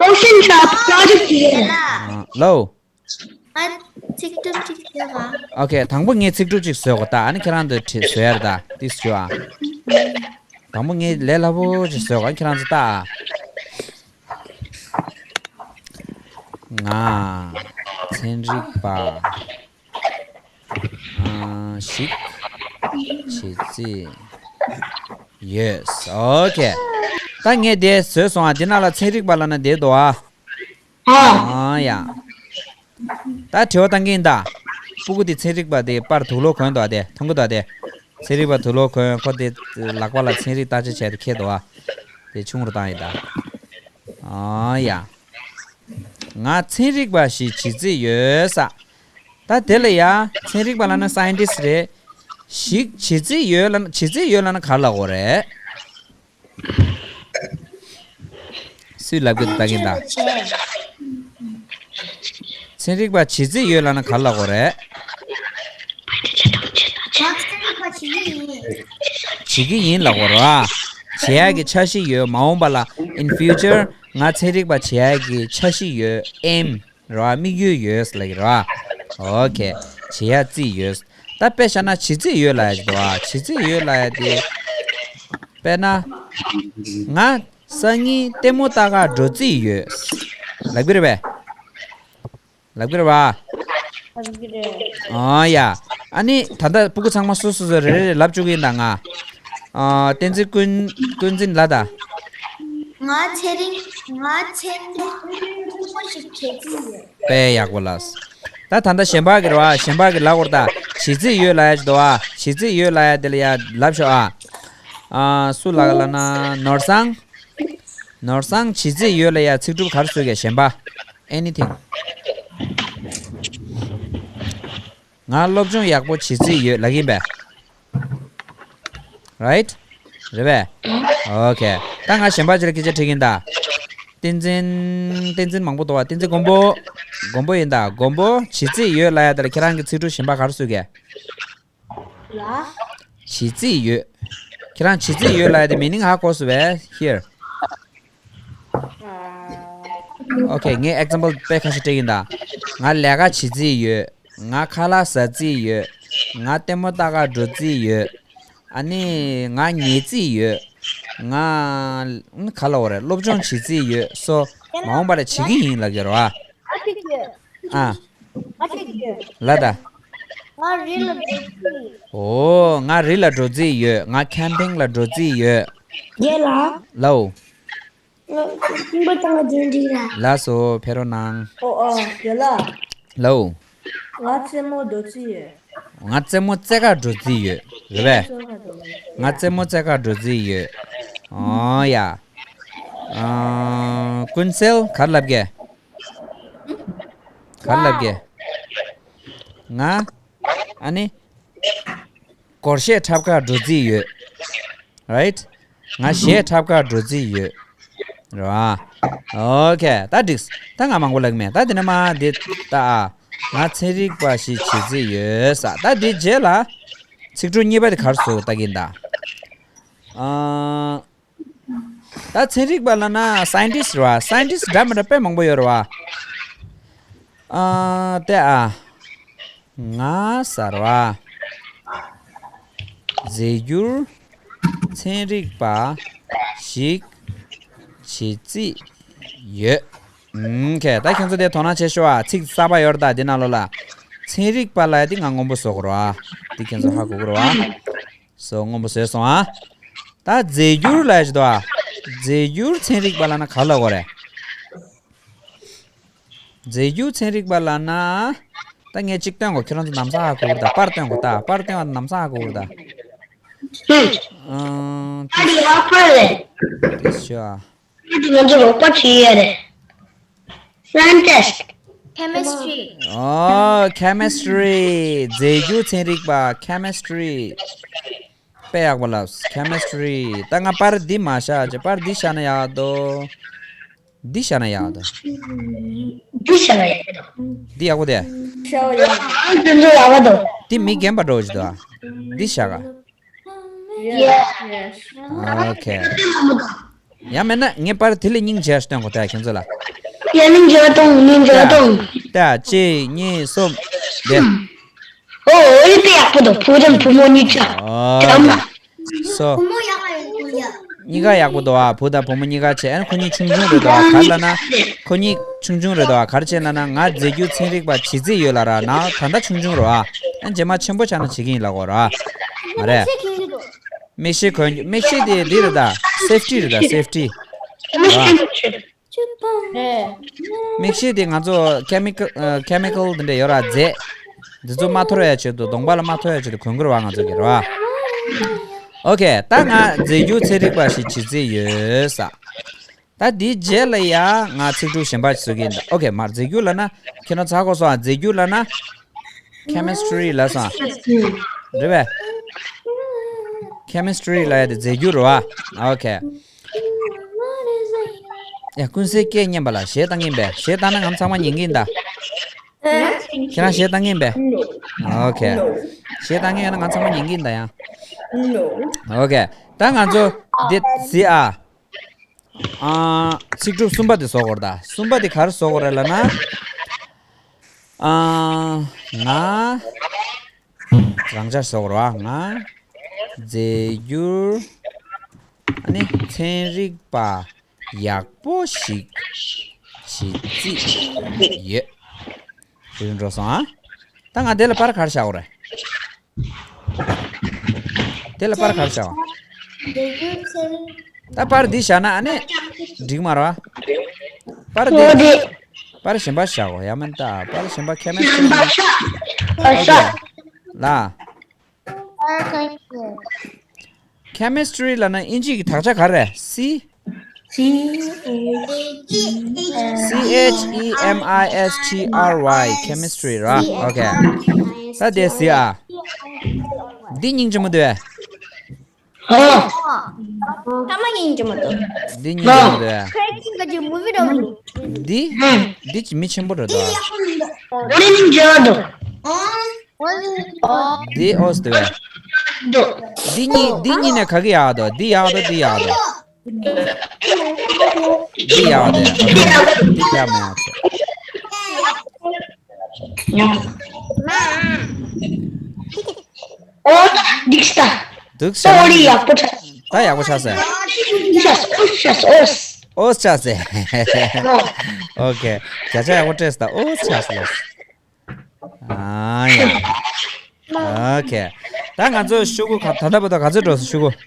Ocean Trap project བྱེད་ཀྱི་ཡོད། ཡ་ལ། ཨ། ལོ། ཨ། ཚིག་གྲུབ་ཅིག་བཟོས་ག Okay། དང་པོ་ངས་ཚིག་གྲུབ་ཅིག་བཟོས་གོ་ད། ཨ་ནི་ཁྱེད་རང་ཚོས་བྲིས་བཟོ་ཡ་རེད་ད། ཏིས་ཞུ་ཨ། དང་པོ་ངས་ལས་སླ་པོ་ཅིག་བཟོས་གོ། ཨ་ནི་ཁྱེད་རང་ཚོས་ལྟ་ཨ། ང་། ཚན་རིག་པ། ཨ། ཞིག་བྱེད་རྩིས་ཡོད། ཨོ་ཁེ། ད་ངས་དེ་བཟོས་སོང་ཨ། དེ་ནང་ལ་ཚན་རིག་པ་ལབ་ན་བསྡད་འདུག་ཨ། ཨ་ཡ། ད་དྲི་བ་བཏང་གི་ཡིན་ད། སྤུ་གུ་དེ་ཚན་རིག་པ་དེ་པར་དུག་ལོག་གོན་འདུག་ཨ། དེ་མཐོང་གི་འདུག་ཨ། དེ་ཚན་རིག་པ་དུག་ལོག་གོན། ཁོ་དེ་ལག་པ་ལ་ཚན་རིག་བརྟག་དཔྱད་བྱས་ཏེ་འཁྱེར་འདུག་ཨ། དེ་ཆུང་རུ་བཏང་ཡིན་ད། ཨ་ཡ། ང་ཚན་རིག་པ་ཞིག་བྱེད་རྩིས་ཡོད་ས། ད་དེ་ལ་ཡ་ཚན་རིག་པ་ལབ་ན་scientist་རེད། ཞིག་བྱེད་རྩིས་ཡོད་ལབ་ན། བྱེད་རྩིས་ཡོད་ལབ་ན་ག་རེ་ལབ་དགོས་རེད། སུས་ལབ་གི་འདུག་ལྟ་གིན་ད། ཚན་རིག་པ་བྱེད་རྩིས་ཡོད་ལབ་ན་ག་རེ་ལབ་དགོས་རེད། བྱེད་ཀྱི་ཡིན་ལབ་དགོས་རེད་བ། བྱེད་ཡག་གི་འཆར་གཞི་ཡོད། མ་འོངས་པ་ལ་in future་ང་ཚན་རིག་པ་བྱེད་ཡག་གི་འཆར་གཞི་ཡོད། aim་རེད་བ། དམིགས་ཡུལ་ཡོད་ལབ་ཀྱི་རེད་བ། ཨོ་ཁེ། བྱེད་ཡག་རྩིས་ཡོད། ད་དཔེ་བཞག་ན་བྱེད་རྩིས་ཡོད་ལབ་ཡག་ཅིག་འདུག་བ། བྱེད་རྩིས་ཡོད་ལབ་ཡག་དེ། དཔེར་ན། ང་སང་ཉིན་ལྟད་མོ་ལྟ་ག་འགྲོ་རྩིས་ཡོད་ལབ་ཀྱི་རེད་པས། ལབ་ཀྱི་རེད་བ། ལབ་ཀྱི་རེད། ཨ་ཡ། ཨ་ནི་ད་ལྟ་སྤུ་གུ་ཚང་མ་སོ་སོ་སོ་རེ་རེ་རེ་ལབ་བཅུག་གི་ཡིན་ད། ང་། ཨ། བསྟན་འཛིན་ཀུན། ཀུན་འཛིན་ལབ་ད། ང་ཚན་རིག་ང་ཚན་རིག་ཁོ་ཞིག་བྱེད་ཀྱི་ཡོད། དཔེ་ཡག་པོ་ལབ། ད་ད་ལྟ་གཞན་པ་གི་རེད་བ། གཞན་པ་གི་ལབ་དགོས་རེད་ད། བྱེད་རྩིས་ཡོད་ལབ་ཡག་ཅིག་འདུག་བ། བྱེད་རྩིས་ཡོད་ལབ་ཡག་དེ་ལ་ཡ་ལབ་ཤོག་ཨ། ཨ། སུ་ལབ་ལབ་ན་ནོར་བཟང་། ནོར་བཟང་བྱེད་རྩིས་ཡོད་ལ་ཡ་ཚིག་གྲུབ་ག་རེ་བཟོས་ཀྱི་གཞན་པ། Anything། ང་སློབ་སྦྱོང་ཡག་པོ་བྱེད་རྩིས་ཡོད་ལབ་ཀྱི་ཡིན་པས། Right། རེད་པས། ཨོ་ཁེ། ད་ང་གཞན་པ་ཅིག་ལ་སྐད་ཆ་དྲི་གི་ཡིན་ད། བསྟན་འཛིན། བསྟན་འཛིན་མང་པོ་འདུག་བ། བསྟན་འཛིན་མགོན་པོ། མགོན་པོ་ཡིན་ད། མགོན་པོ་བྱེད་རྩིས་ཡོད་ལབ་ཡག་དེ་ལ་ཁྱེད་རང་གི་ཚིག་གྲུབ་གཞན་པ་ག་རེ་བཟོས་ཀྱི། ལ། བྱེད་རྩིས་ཡོད། ཁྱེད་རང་བྱེད་རྩིས་ཡོད་ལབ་ཡག་དེ་meaning་ཧ་གོ་སོང་བས། Here། ཨ། Okay། ངས་example་དཔེ་ཁ་ཤས་སྤྲད་ཀྱི་ཡིན་ད། ང་ལས་ཀ་བྱེད་རྩིས་ཡོད། ང་ཁ་ལག་ཟ་རྩིས་ཡོད། ང་ལྟད་མོ་ལྟ་ག་འགྲོ་རྩིས་ཡོད། ཨ་ནི་ང་ཉལ་རྩིས་ཡོད། ང་། ག་ལབ་དགོས་རེད། སློབ་སྦྱོང་བྱེད་རྩིས་ཡོད། So་མ་འོངས་པ་ལ་བྱེད་ཀྱི་ཡིན་ལབ་ཀྱི་རེད་བ། ཨ། ང་ཅིག་ཡོད། ལ་ད། ང་རི་ལ་འགྲོ་རྩིས་ཡོད། ཨོ། ང་རི་ལ་འགྲོ་རྩིས་ཡོད། ང་camping་ལ་འགྲོ་རྩིས་ཡོད། རྒན་ལགས། ལའོ། ང་ཁྱིམ་པ་དང་རྒན་འགྲིག་ར། ལགས་སོ། ཕེབས་རོགས་གནང་། ཨོ་ཨོ། རྒན་ལགས། ལའོ། ང་རྩེད་མོ་འགྲོ་རྩིས་ཡོད། ང་རྩེད་མོ་རྩེད་གར་འགྲོ་རྩིས་ཡོད། རེད་པས། ང་རྩེད་མོ་རྩེད་གར་འགྲོ་རྩིས་ཡོད། ཨོ་ཡ། ཨ། ཀུན་གསལ་ག་རེ་ལབ་ཀྱི། ག་རེ་ལབ་ཀྱི། ང་། ཨ་ནི། སྒོར་གཞས་འཁྲབ་གར་འགྲོ་རྩིས་ཡོད། Right། ང་གཞས་འཁྲབ་གར་འགྲོ་རྩིས་ཡོད། རེད་བ། Okay། ད་འགྲིགས། ད་ང་མང་པོ་ལབ་ཀྱི་མེད། ད་དེ་ནས་མར་འདི་ལྟ་ཨ། ང་ཚན་རིག་པ་ཞིག་བྱེད་རྩིས་ཡོད་ས། ད་འདི་རྗེས་ལ། ཚིག་གྲུབ་གཉིས་པ་དེ་ག་རེ་བཟོ་ལྟ་གིན་ད། ཨ། ད་ཚན་རིག་པ་ལབ་ན་scientist་རེད་བ། Scientist་འདྲ་མི་འདྲ་དཔེ་མང་པོ་ཡོད་རེད་བ། ཨ། ལྟ་ཨ། ང་ཟེར་བ། རྫས་འགྱུར་ཚན་རིག་པ་ཞིག་བྱེད་རྩིས་ཡོད། ཨུམ། Okay། ད་ཁྱེད་ཚོ་དེ་དོ་སྣང་བྱེད་ཤོག་ཨ། ཚིག་གསར་པ་ཡོད་རེད་ད་འདི་ནང་ལོགས་ལ། ཚན་རིག་པ་ལབ་ཡག་དེ་ང་སྔོན་པོ་བཟོ་དགོས་རེད་བ། འདི་ཁྱེད་ཚོ་ཧ་གོ་གི་རེད་བ། སོ་སྔོན་པོ་བཟོས་སོང་ཨ། ད་རྫས་འགྱུར་ལབ་ཡག་ཅིག་འདུག་ཨ། རྫས་འགྱུར་ཚན་རིག་པ་ལབ་ན་ག་ལབ་དགོས་རེད། རྫས་འགྱུར་ཚན་རིག་པ་ལབ་ན། ད་ངས་གཅིག་སྟོན་གོ། ཁྱེད་རང་ཚོ་ལམ་སང་ཧ་གོ་གི་རེད་ད། པར་སྟོན་གོ་ད། པར་སྟོན་པ་ལམ་སང་ཧ་གོ་གི་རེད་ད། ཨང་། ཨ་འདི་ཡག་པོ་རེད། དེ་ཤོ་ཨ། ཨ་འདི་ང་ཚོ་རོགས་པ་བྱེད་ཡས་རེད། Scientist། Chemistry། ཨོ། Chemistry། རྫས་འགྱུར་ཚན་རིག་པ། Chemistry། དཔེ་ཡག་པོ་ལབ། Chemistry། ད་ང་པར་འདི་མ་བཞག་ཅེ། པར་འདི་བཞག་ན་ཡག་འདུག་འདི་བཞག་ན་ཡག་འདུག་འདི་བཞག་ན་ཡག་འདུག་འདི་ཡག་པོ་དེ། ཤ་བ་ཡག་ཨ་འདི་ཚོ་ཡག་པོ་འདུག་འདི་མི་རྒན་པ་འདྲ་བོ་ཞིག་འདུག་ཨ། འདི་བཞག་ག Yes, yes. Okay། ཡང་མེད་ན་ངས་པར་དེ་ལས་སྙིང་རྗེ་བ་སྟོན་གོ་ད་ཁྱེད་ཚོ་ལ། ཡ། སྙིང་རྗེ་བ་གཏོང་། སྙིང་རྗེ་བ་གཏོང་། ད་གཅིག་གཉིས་གསུམ། དེ། ཨོ། ཨོ་ཡ། དཔེ་ཡག་པོ་འདུག་བུ་དང་བུ་མོ་གཉིས་ཆ། ཨོ་ཡ། སོ། བུ་མོ་ཡག་ག་ཡོད་ཡ། གཉིས་ཀ་ཡག་པོ་འདུག་ཨ། བུ་དང་བུ་མོ་གཉིས་ཀ་བྱས། ཨ་ནི་ཁོ་གཉིས་ཆུང་ཆུང་རེད་འདུག་ཨ། ག་རེ་ལབ་ན། ཁོ་གཉིས་ཆུང་ཆུང་རེད་འདུག་ཨ། ག་རེ་བྱས་ལབ་ན་ང་རྫས་འགྱུར་ཚན་རིག་པ་བྱེད་རྩིས་ཡོད་ལབ་ར། ནའོ་ད་ལྟ་ཆུང་ཆུང་རེད་ཨ། ཨ་རྗེས་མ་ཆེན་པོ་ཆགས་ན་བྱེད་ཀྱི་ཡིན་ལབ་དགོས་ར། མ་རེད། མིག་ཤེལ་གྱོན་རྒྱུ། མིག་ཤེལ་གྱོན་རྒྱུ། མིག་ཤེལ་དེ་འདི་རེད་ད། སེབ་ཊི་རེད་ད། སེབ་ཊི། རེད་བ། རེད། མིག་ཤེལ་དེ་ང་ཚོ་ཁེ་མི་ཀལ་ཨ་ཁེ་མི་ཀལ་དེ་འདྲ་ཡོད་ར། རྫས་འདི་ཚོ་མ་འཐོར་ཡ་ཆེད་དུ། གདོང་པ་ལ་མ་འཐོར་ཡ་ཆེད་དུ་གོན་དགོས་རེད་བ། ང་ཚོ་གི་རེད་བ། ཨོ་ཁེ། ད་ང་རྫས་འགྱུར་ཚན་རིག་པ་ཞིག་བྱེད་རྩིས་ཡོད་ས། ད་འདིའི་རྗེས་ལ་ཡ་ང་ཚིག་གྲུབ་གཞན་པ་ཞིག་བཟོ་གི་ཡིན་ད། ཨོ་ཁེ། མར་རྫས་འགྱུར་ལབ་ན། ཁྱེད་རང་ཚ་གོ་སོང་ཨ། རྫས་འགྱུར་ལབ་ན། ཁེ་མི་སི་ཊི་རི་ལབ་སོང་ཨ། རེད་པས། ཁེ་མི་སི་ཊི་རི་ལབ་ཡ་དེ་རྫས་འགྱུར་རེད་བ། ཨོ་ཁེ། ཡ། ཀུན་གསལ་སྐད་སྙན་པ་ལ་གཞས་བཏང་གི་ཡིན་པས། གཞས་བཏང་ན་ང་ཚང་མ་ཉན་གི་ཡིན་ད། ཁྱེད་རང་གཞས་བཏང་གི་ཡིན་པས། ཨོ་ཁེ། གཞས་བཏང་གི་ཡོད་ན་ང་ཚང་མ་ཉན་གི་ཡིན་ད་ཡ། ཨོ་ཁེ། ད་ང་ཚོ་འདི་གཟིགས་ཨ། ཨ། ཚིག་གྲུབ་གསུམ་པ་དེ་བཟོ་དགོས་རེད་ད། གསུམ་པ་དེ་ག་རེ་བཟོ་དགོས་རེད་ལབ་ན། ཨ། ང་རང་འཇགས་བཟོ་དགོས་རེད་བ། ང་རྫས་འགྱུར་ཨ་ནི་ཚན་རིག་པ་ཡག་པོ་ཞིག་བྱེད་རྩིས་ཡོད། དེ་རིང་འགྲོ་སོང་ཨ། ད་ང་དེ་ལ་པར་ག་རེ་བཞག་དགོས་རེད། དེ་ལ་པར་ག་རེ་བཞག་ད་པར་འདི་བཞག་ན་ཨ་ནི་འགྲིག་མ་རེད་བ། པར་འདི། པར་གཞན་པ་བཞག་གོ། ཡང་མིན་ད་པར་གཞན་པ། ཁེ་མི་སི་ཊི་རི་ལ། ཨོ་ཁེ། ལ། ཁེ་མི་སི་ཊི་རི་ལབ་ན་དབྱིན་ཇི་གི་དག་ཆ་ག་རེ་རེད། སི། སི་ཨེཆ་ཨི་ཨེམ་ཨའི་ཨེས་ཊི་ཨར་ཝའི། ཁེ་མི་སི་ཊི་རི་ར། ཨོ་ཁེ། ད་དེ་གཟིགས་ཨ། འདི་སྙིང་རྗེ་མོ་འདུག་ཨེ། ཨོ། ཐ་མ་སྙིང་རྗེ་མོ་འདུག་འདི་སྙིང་རྗེ་མོ་འདུག་ཨེ། འདི། འདི་ཅི་མི་ཆེན་པོ་རེད་དོ། འདི་སྙིང་རྗེ་མོ་འདུག་འདི་ཨོ་སི་འདུག་ཨེ། འདི་གཉིས། འདི་གཉིས་ནས་ག་གི་ཡག་དོ། འདི་ཡག་དོ། འདི་ཡག་དོ། འདི་ཡག་དེ། འདི་ཡག་མེད་ཨ་ཚོ། ཨོ་ད་འགྲིག་ས། འདུག་ས། ད་ཨོ་རི་ཡག་པོ་ཆགས། ད་ཡག་པོ་ཆགས་ས། ཨོ་ཤས་ཨོ་ཤས་ཨོ། ཨོ་ཆགས་ས། ཨོ། ཨོ་ཁེ། བརྒྱ་ཆ་ཡག་པོ་སྤྲད་ས། ད་ཨོ་ཆགས་ས་ལོ། ཨ་ཡ། ཨོ་ཁེ། ད་ང་ཚོ་ཤོག་གུ་ག་ད་ལྟ་བར་དུ་ག་ཚོད་འགྲོ་སོང་ཤོག་གུ།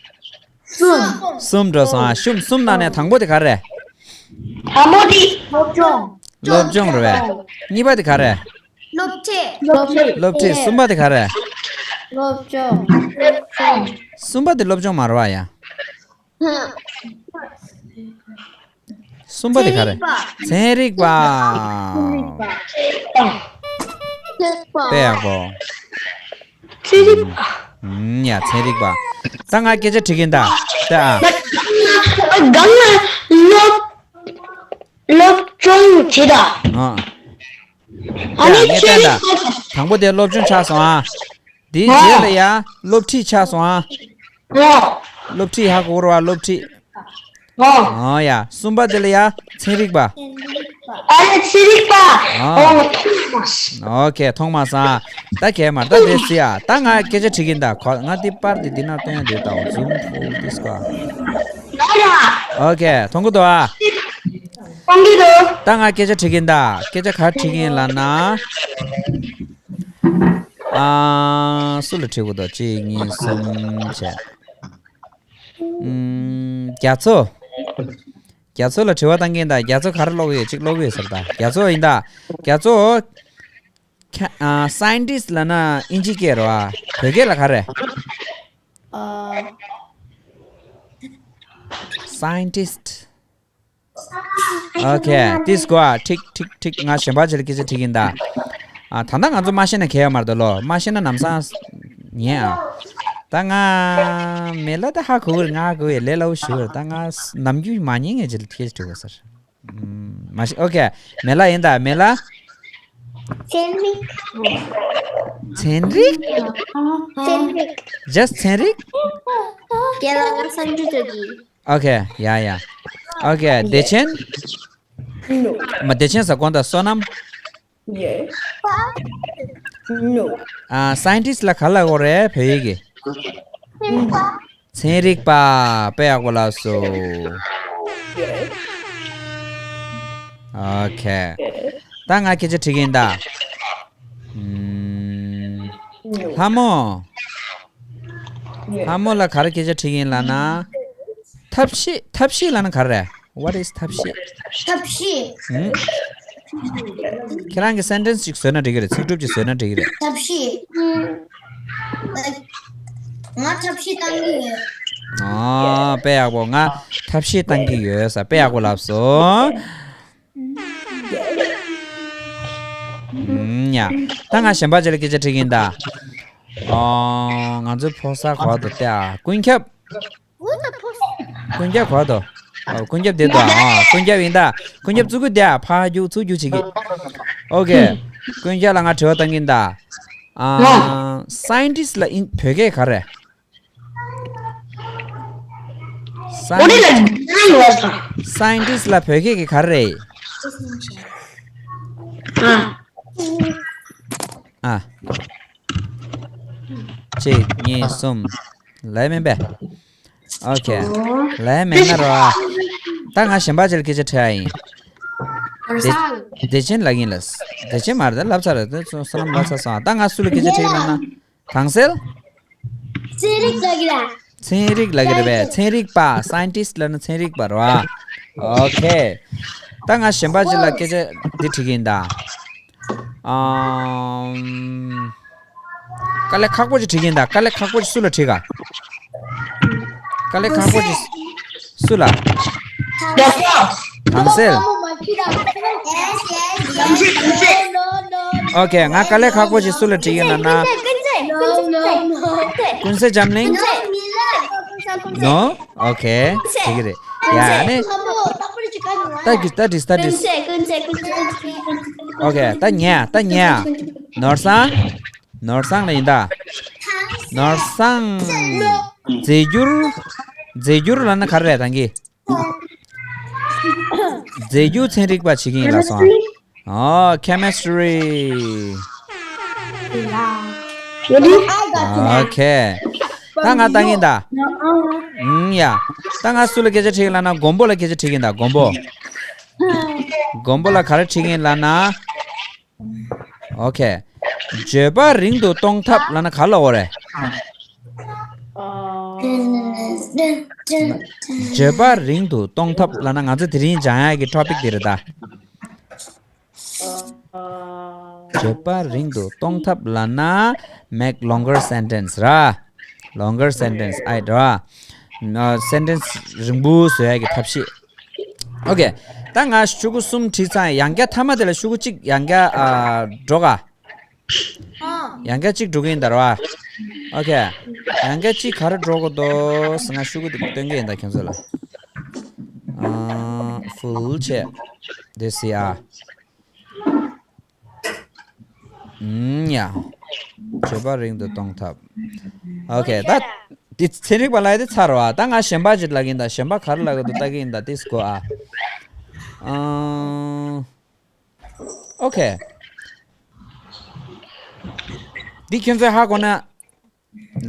གསུམ། གསུམ་འགྲོ་སོང་ཨ། གསུམ། གསུམ་ནང་ནས་དང་པོ་དེ་ག་རེ། དང་པོ་དེ་སློབ་སྦྱོང་། སློབ་སྦྱོང་རེད་པས། གཉིས་པ་དེ་ག་རེ། སློབ་ཁྲིད། སློབ་ཁྲིད། སློབ་ཁྲིད། གསུམ་པ་དེ་ག་རེ། སློབ་སྦྱོང་། གསུམ་པ་དེ་སློབ་སྦྱོང་མ་རེད་པ་ཡ། གསུམ་པ་དེ་ག་རེ། ཚན་རིག་པ། ཚན་རིག་པ། དཔེ་ཡག་པོ། ཚན་རིག་པ། ཨུམ། ཡ། ཚན་རིག་པ། ད་ང་སྐད་ཆ་དྲི་གིན་ད། ད་ཨ། གང་ལ་སློབ་སློབ་སྦྱོང་བྱེད་ད། ཨ། ཨ་ནི་ཡ། ངས་ཚན་བལྟས་ད། རིག་པ། དང་པོ་དེ་སློབ་སྦྱོང་ཆགས་སོང་ཨ། དེའི་རྗེས་ལ་ཡ་སློབ་ཁྲིད་ཆགས་སོང་ཨ། ཨོ། སློབ་ཁྲིད་ཧ་གོ་ར་བ། སློབ་ཁྲིད། ཨོ། ཨོ་ཡ། གསུམ་པ་དེ་ལ་ཡ་ཚན་རིག་པ། ཨ་ལེ་ཚན་རིག་པ། ཨོ། ཨོ་མཐོང་མ་སོང་། ཨོ་ཁེ། མཐོང་མ་སོང་ཨ། ད་གས་མར་ད་དེ་སི་ཨ། ད་ང་སྐད་ཆ་དྲི་གིན་ད་ཁོ། ང་དེ་པར་དེ་འདི་ན་སྟོན་ཡ་འདི་ད། འོ་ཛུམ་ཕུལ་ཏིས་ཀ། ཨོ་ཁེ། མཐོང་གི་འདུག་ཨ། མཐོང་གི་འདུག་ད་ང་སྐད་ཆ་དྲི་གིན་ད། སྐད་ཆ་ག་དྲི་གིན་ལབ་ན། ཨ། སུ་ལ་དྲི་དགོས་འདུག་གཅིག་གཉིས་གསུམ་བྱས། ཨུམ། རྒྱ་མཚོ། རྒྱ་མཚོ་ལ་དྲི་བ་བཏང་གིན་ད། རྒྱ་མཚོ་ག་རེ་ཀློག་གི་ཡོད། གཅིག་ཀློག་གི་ཡོད་ཟེར་ད། རྒྱ་མཚོ་ཡིན་ད། རྒྱ་མཚོ། ཁ། ཨ། སའིན་ཊིསི་ལབ་ན་དབྱིན་ཇི་སྐད་རེད་པ། བོད་སྐད་ལ་ག་རེ། ཨ། སའིན་ཊིསི། ཨོ་ཁེ། ཏིས་ཀོ་ཨ། ཁྲིག་ཁྲིག་ཁྲིག་ང་གཞན་པ་ཅིག་ལ་སྐད་ཆ་དྲི་གིན་ད། ཨ། ད་ལྟ་ང་ཚོ་མ་ཤེས་ན་གལ་ཡོད་མ་རེད་ལོ། མ་ཤེས་ན་ལམ་སང་ཉན་ཨ། ད་ང་མེ་ལ་ད་ཧ་གོ་གི་རེད། ང་ཧ་གོ་གི་ཡོད། ལས་སླ་པོ་ཞིག་རེད། ད་ང་ནམ་རྒྱུན་མ་ཉན་ངས་ཅིག་ལ་སྐད་ཆ་དྲི་དགོས་ཟེར། ཨུམ། མ་ཤེས། ཨོ་ཁེ། མེ་ལ་ཡིན་ད། མེ་ལ། ཚན་རིག་ཚན་རིག་ཚན་རིག་ཇཱསྟ་ཚན་རིག་རྒན་ལགས། ང་གསར་འགྱུར་ལྟ་གི། ཨོ་ཁེ། ཡ་ཡ། ཨོ་ཁེ། བདེ་ཆེན། མ། བདེ་ཆེན་ཟེར་དགོས་ད། བསོད་ནམས། ཨ། སའིན་ཊིསི་ལ་ག་ལབ་དགོས་རེད་བོད་ཡིག་གི། ཚན་རིག་པ། དཔེ་ཡག་པོ་ལབ་སོང་། ཨོ་ཁེ། ད་ང་སྐད་ཆ་དྲི་གིན་ད། ཨུམ། ལྷ་མོ། ལྷ་མོ་ལ་ག་རེ་སྐད་ཆ་དྲིས་ཡིན་ལབ་ན། ཐབས་ཤེས། ཐབས་ཤེས་ལབ་ན་ག་རེ་རེད། What is ཐབས་ཤེས། ཐབས་ཤེས། ཨུམ། ཁྱེད་རང་གི་སེན་ཊེན་སི་ཅིག་བཟོས་ན་འགྲིག་གི་རེད། ཚིག་གྲུབ་ཅིག་བཟོས་ན་འགྲིག་གི་རེད། ཐབས་ཤེས། ང་ཐབས་ཤེས་བཏང་གི་ཡོད། ཨོ། དཔེ་ཡག་པོ། ང་ཐབས་ཤེས་བཏང་གི་ཡོད་ས། དཔེ་ཡག་པོ་ལབ་སོང་། ཨུམ། ཡ། ད་ང་གཞན་པ་ཅིག་ལ་སྐད་ཆ་དྲིས་ཀྱིན་ད། ཨོ། ང་ཚོའི་ཕོ་གསར་གོ་དོ་ཏེ་ཨ། ཀུན་ཁྱབ། ཀུན་ཁྱབ་གོ་དོ། ཨོ། ཀུན་ཁྱབ་དེ་དོ་ཨ། ཀུན་ཁྱབ་ཡིན་ད། ཀུན་ཁྱབ་བཙུགས་ཀྱི་དེ་ཨ། ཕ་རྒྱུག་ཚུར་རྒྱུག་བྱེད་ཀྱི། ཨོ་ཁེ། ཀུན་ཁྱབ་ལ་ང་དྲི་བ་བཏང་གིན་ད། ཨ། སའེན་ཊིསི་ལ་ཨིན་བོད་སྐད་ག་རེ། སའེན་ཊིསི་ལ་བོད་སྐད་ཀྱི་ག་རེ་རེད། ཨ། ཨ། གཅིག་གཉིས་གསུམ། ལབ་མིན་པས། ཨོ་ཁེ། ལབ་མེད་ན་རོ། ད་ང་གཞན་པ་ཅིག་ལ་སྐད་ཆ་དྲི་ཡ་ཡིན། བདེ་བདེ་ཆེན་ལབ་ཡིན་ལ། བདེ་ཆེན་མ་རེད་ད། ལབ་ཚར་རེད། ད་ཚོ་ས་ལམ་ལབ་ཚར་སོང་། ད་ང་སུ་ལ་སྐད་ཆ་དྲི་ལབ་ན། གང་ཟེར། ཚན་རིག་ལབ་ཀྱི་ར། ཚན་རིག་ལབ་ཀྱི་རེད་པས། ཚན་རིག་པ། སའེན་ཊིསི་ལབ་ན་ཚན་རིག་པ་རེད་པ། ཨོ་ཁེ། ད་ང་གཞན་པ་ཅིག་ལ་སྐད་ཆ་འདི་དྲི་གི་ཡིན་ད། ཨམ། དཀའ་ལས་ཁག་པོ་ཅིག་དྲི་གི་ཡིན་ད། དཀའ་ལས་ཁག་པོ་ཅིག་སུ་ལ་དྲི་ག། དཀའ་ལས་ཁག་པོ་ཅིག་སུ་ལ། གང་ཟེར། ཨོ་ཁེ། ང་དཀའ་ལས་ཁག་པོ་ཅིག་སུ་ལ་དྲི་གི་ཡིན་ལབ་ན། ཀུན་གསལ་འཛམ་གླིང་། ནོ། ཨོ་ཁེ། དྲི་གི་རེད། ཡ་ནི། ད་གི་ད་དྲིས་ད་དྲིས། ཨོ་ཁེ། ད་ཉལ་ད་ཉལ། ནོར་བཟང་། ནོར་བཟང་ལ་ཡིན་ད། ནོར་བཟང་། རྫས་འགྱུར། རྫས་འགྱུར་ལབ་ན་ག་རེ་རེད་ད་གི། རྫས་འགྱུར་ཚན་རིག་པ་བྱེད་ཀྱི་ཡིན་ལབ་སོང་ཨ། ཨོ། ཁེ་མི་སི་ཊི་རི། ཨོ་ཁེ། ད་ང་ལྟ་གིན་ད། ཨུམ། ཡ། ད་ང་སུ་ལ་སྐད་ཆ་དྲིས་ཀྱི་ལབ་ན་མགོན་པོ་ལ་སྐད་ཆ་དྲིས་ཀྱི་ཡིན་ད། མགོན་པོ། མགོན་པོ་ལ་ག་རེ་དྲིས་ཀྱི་ཡིན་ལབ་ན། ཨོ་ཁེ། འགྱོད་པ་རིང་དུ་གཏོང་ཐབས་ལབ་ན་ག་ལབ་དགོས་རེད། འགྱོད་པ་རིང་དུ་གཏོང་ཐབས་ལབ་ན་ང་ཚོ་དེ་རིང་སྦྱང་ཡག་གི་ཊོ་པིག་དེ་རེད་ད། འགྱོད་པ་རིང་དུ་གཏོང་ཐབས་ལབ་ན་make longer sentence ར། longer sentence ཨེ་ར། སེན་ཊེན་སི་རིང་པོ་བཟོ་ཡག་གི་ཐབས་ཤེས། ཨོ་ཁེ། ད་ང་ཤོག་གུ་གསུམ་བྲིས་ཚར། ཡང་བསྐྱར་མཐའ་མ་དེ་ལ་ཤོག་གུ་གཅིག་ཡང་བསྐྱར་ཨ་འགྲོ་ག། ཡང་བསྐྱར་གཅིག་འགྲོ་གི་ཡིན་ད་ར་བ། ཨོ་ཁེ། ཡང་བསྐྱར་གཅིག་ག་རེ་འགྲོ་དགོས་འདུག་ཟེར་ང་ཤོག་གུ་དེ་སྟོན་གི་ཡིན་ད་ཁྱོད་ཚོ་ལ། ཨ། ཕུལ་བྱས། འདི་སི་ཨ། ཨུམ། ཡ། འགྱོད་པ་རིང་དུ་གཏོང་ཐབས། ཨོ་ཁེ། ད་འདི་ཚན་རིག་པ་ལབ་ཡ་དེ་ཚར་བ། ད་ང་གཞན་པ་ཅིག་ལབ་ཀྱི་ཡིན་ད། གཞན་པ་ག་རེ་ལབ་ཀྱི་འདུག་ལྟ་གི་ཡིན་ད། ཏིས་གོ་ཨ། ཨང་། ཨོ་ཁེ། འདི་ཁྱོད་ཚོས་ཧ་གོ་ན།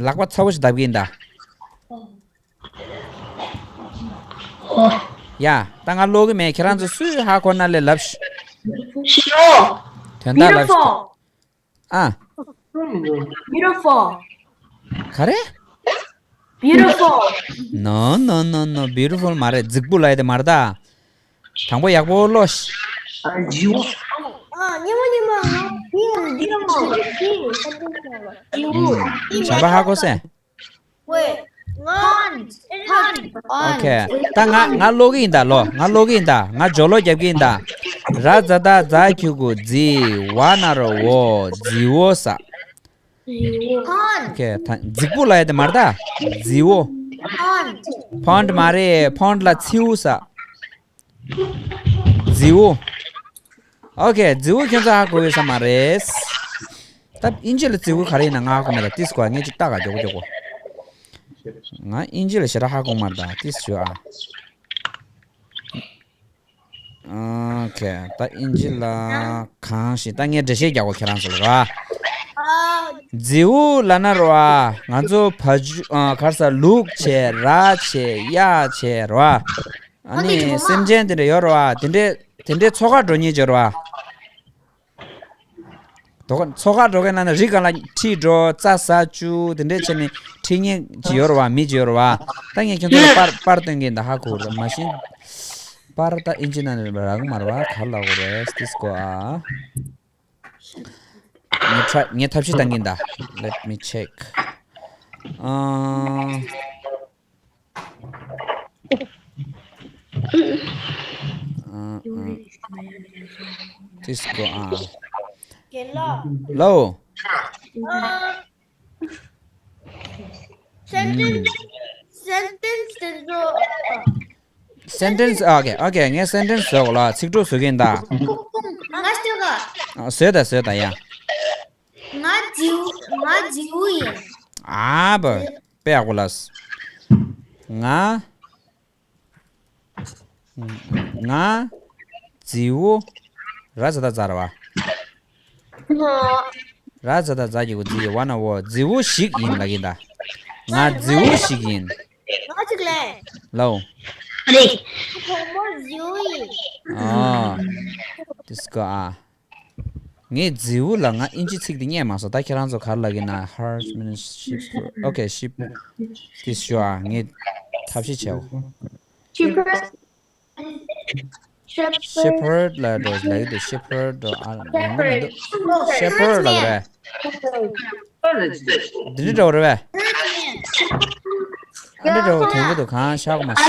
ལག་པ་ཚ་བོ་ཞིག་བརྡབ་ཀྱི་ཡིན་ད། ཡ། ད་ང་ཀློག་གི་མེད། ཁྱེད་རང་ཚོ་སུས་ཧ་གོ་ན་ལས་ལབ་ཤོག་ཞི་རོ། དོན་དག་ལབ་ཤོག Beautiful། ཨ། Beautiful། ག་རེ། Beautiful། No, no, no, no. Beautiful མ་རེད། རྫིག་པོ་ལབ་ཡ་དེ་མ་རེད་ད། དང་པོ་ཡག་པོ་ཀློག་ཤིག་ཨ། ཉི་མ་ཉི་མ། Beautiful། ཨུམ། གཞན་པ་ཧ་གོ་སོང་། Wait. Pond. Pond. ཨོ་ཁེ། ད་ང་ང་ཀློག་གི་ཡིན་ད། ལོ། ང་ཀློག་གི་ཡིན་ད། ང་སྦྱོར་ཀློག་རྒྱབ་ཀྱི་ཡིན་ད། ར་ཛ་ད་ཛ་གི་གུ་རྫི། ཝ་ན་རོ་ཝོ། རྫི་བོ་ས། Pond། ཨོ་ཁེ། ད་རྫིག་པོ་ལབ་ཡ་དེ་མ་རེད་ད། རྫི་བོ། Pond། Pond་མ་རེད། Pond་ལ་མཚེའུ་ས། རྫི་བོ། ཨོ་ཁེ། རྫི་བོ་ཁྱོད་ཚོ་ཧ་གོ་ཡོད་ས་མ་རེད། ད་དབྱིན་ཇི་ལ་རྫི་བོ་ག་རེ་ཡིན་ན་ང་ཧ་གོ་མེད་ད། ཏིས་གོ་ངས་ཅིག་ལྟ་ག་མགྱོགས་པོ་མགྱོགས་པོ། ང་དབྱིན་ཇི་ལ་ཞེ་དྲག་ཧ་གོ་མ་རེད་ད། ཏིས་ཞུ་ཨ། ཨོ་ཁེ། ད་དབྱིན་ཇི་ལ་གང་ཞིག་ད་ངས་འགྲེལ་བཤད་རྒྱག་གོ་ཁྱེད་རང་ཚོ་ལ་ར། རྫི་བོ་ལབ་ན་རོ་ཨ། ང་ཚོ་བ་ཇུ་ཨ་ག་རེ་ཟ། ལུག་བྱས། ར་བྱས། གཡག་བྱས་རོ་ཨ། ཨ་ནི་སེམས་ཅན་དེ་འདྲ་ཡོད་རེད་བ། དེ་འདྲའི་དེ་འདྲའི་འཚོ་ག་འགྲོ་མཁན་ཅིག་རེད་བ། དོ་ག་མཚོ་ཁ་འགྲོ་མཁན་ན་ན་རི་སྒང་ལ་ཁྲིད་འགྲོ། རྩྭ་ཟ་བཅུག་དེ་འདྲས་བྱས་ནས་ཁྲིད་མཁན་ཅིག་ཡོད་རེད་བ། མི་ཅིག་ཡོད་རེད་བ། ད་ངས་ཁྱེད་ཚོ་ལ་པར་པར་སྟོན་གྱིན་ད་ཧ་གོ་རེད། མ་གཞི་པར་ད་ཨིན་ཇི་ནང་ནས་རག་གི་མ་རེད་བ། ག་རེ་ལབ་དགོས་རེད། This go ཨ། ངས་try ངས་ཐབས་ཤེས་བཏང་གིན་ད། Let me check. ཨ། ཨ། ཨ། This go ཨ། རྒན་ལགས། ལོ། ཨ། sentence sentence དེ་ཚོ། Sentence, okay, okay. ངས་sentence བཟོ་དགོས་ལ། ཚིག་གྲུབ་བཟོ་གིན་ད། ང་ཤོད་ག་ཨ། བཟོས་ད་བཟོས་ད་ཡ། ང་རྫིའུ་ང་རྫིའུ་ཡིན། ཨ་བ། དཔེ་ཡག་པོ་ལ། ང་། ང་། རྫིའུ། ར་ཛ་ད་ཛ་ར་བ། ང་། ར་ཛ་ད་ཛ་གི་གུ་རྫི་ཡི་ཝ་ན་ཝོ། རྫིའུ་ཞིག་ཡིན་ལབ་ཀྱིན་ད། ང་རྫིའུ་ཞིག་ཡིན། ང་གཅིག་ལས། ལའོ། རེད། ཁོ་མོ་རྫིའུ་ཡིན། ཨ། དེ་སྐོ་ཨ། ངས་རྫིའུ་ལ་ང་ཨིན་ཇི་ཚིག་དེ་རྙེད་མ་སོང་། ད་ཁྱེད་རང་ཚོ་ག་རེ་ལབ་ཀྱི་ན། Harsh means sheep. Okay, sheep. དེ་ཞུ་ཨ། ངས་ཐབས་ཤེས་བྱའོ། Shepherd. Shepherd ལ་འགྲོ་ལབ་ཀྱི་འདུག Shepherd འགྲོ་ཨ། ཡོང་གི་མི་འདུག Shepherd ལབ་ཀྱི་རེད། འདི་འདྲ་འདྲ་བོ་རེད་པས། ཨ་འདྲ་འདྲ་བོ་དོན་གྱི་འདུག་གང་ཤག་མ་ཤག་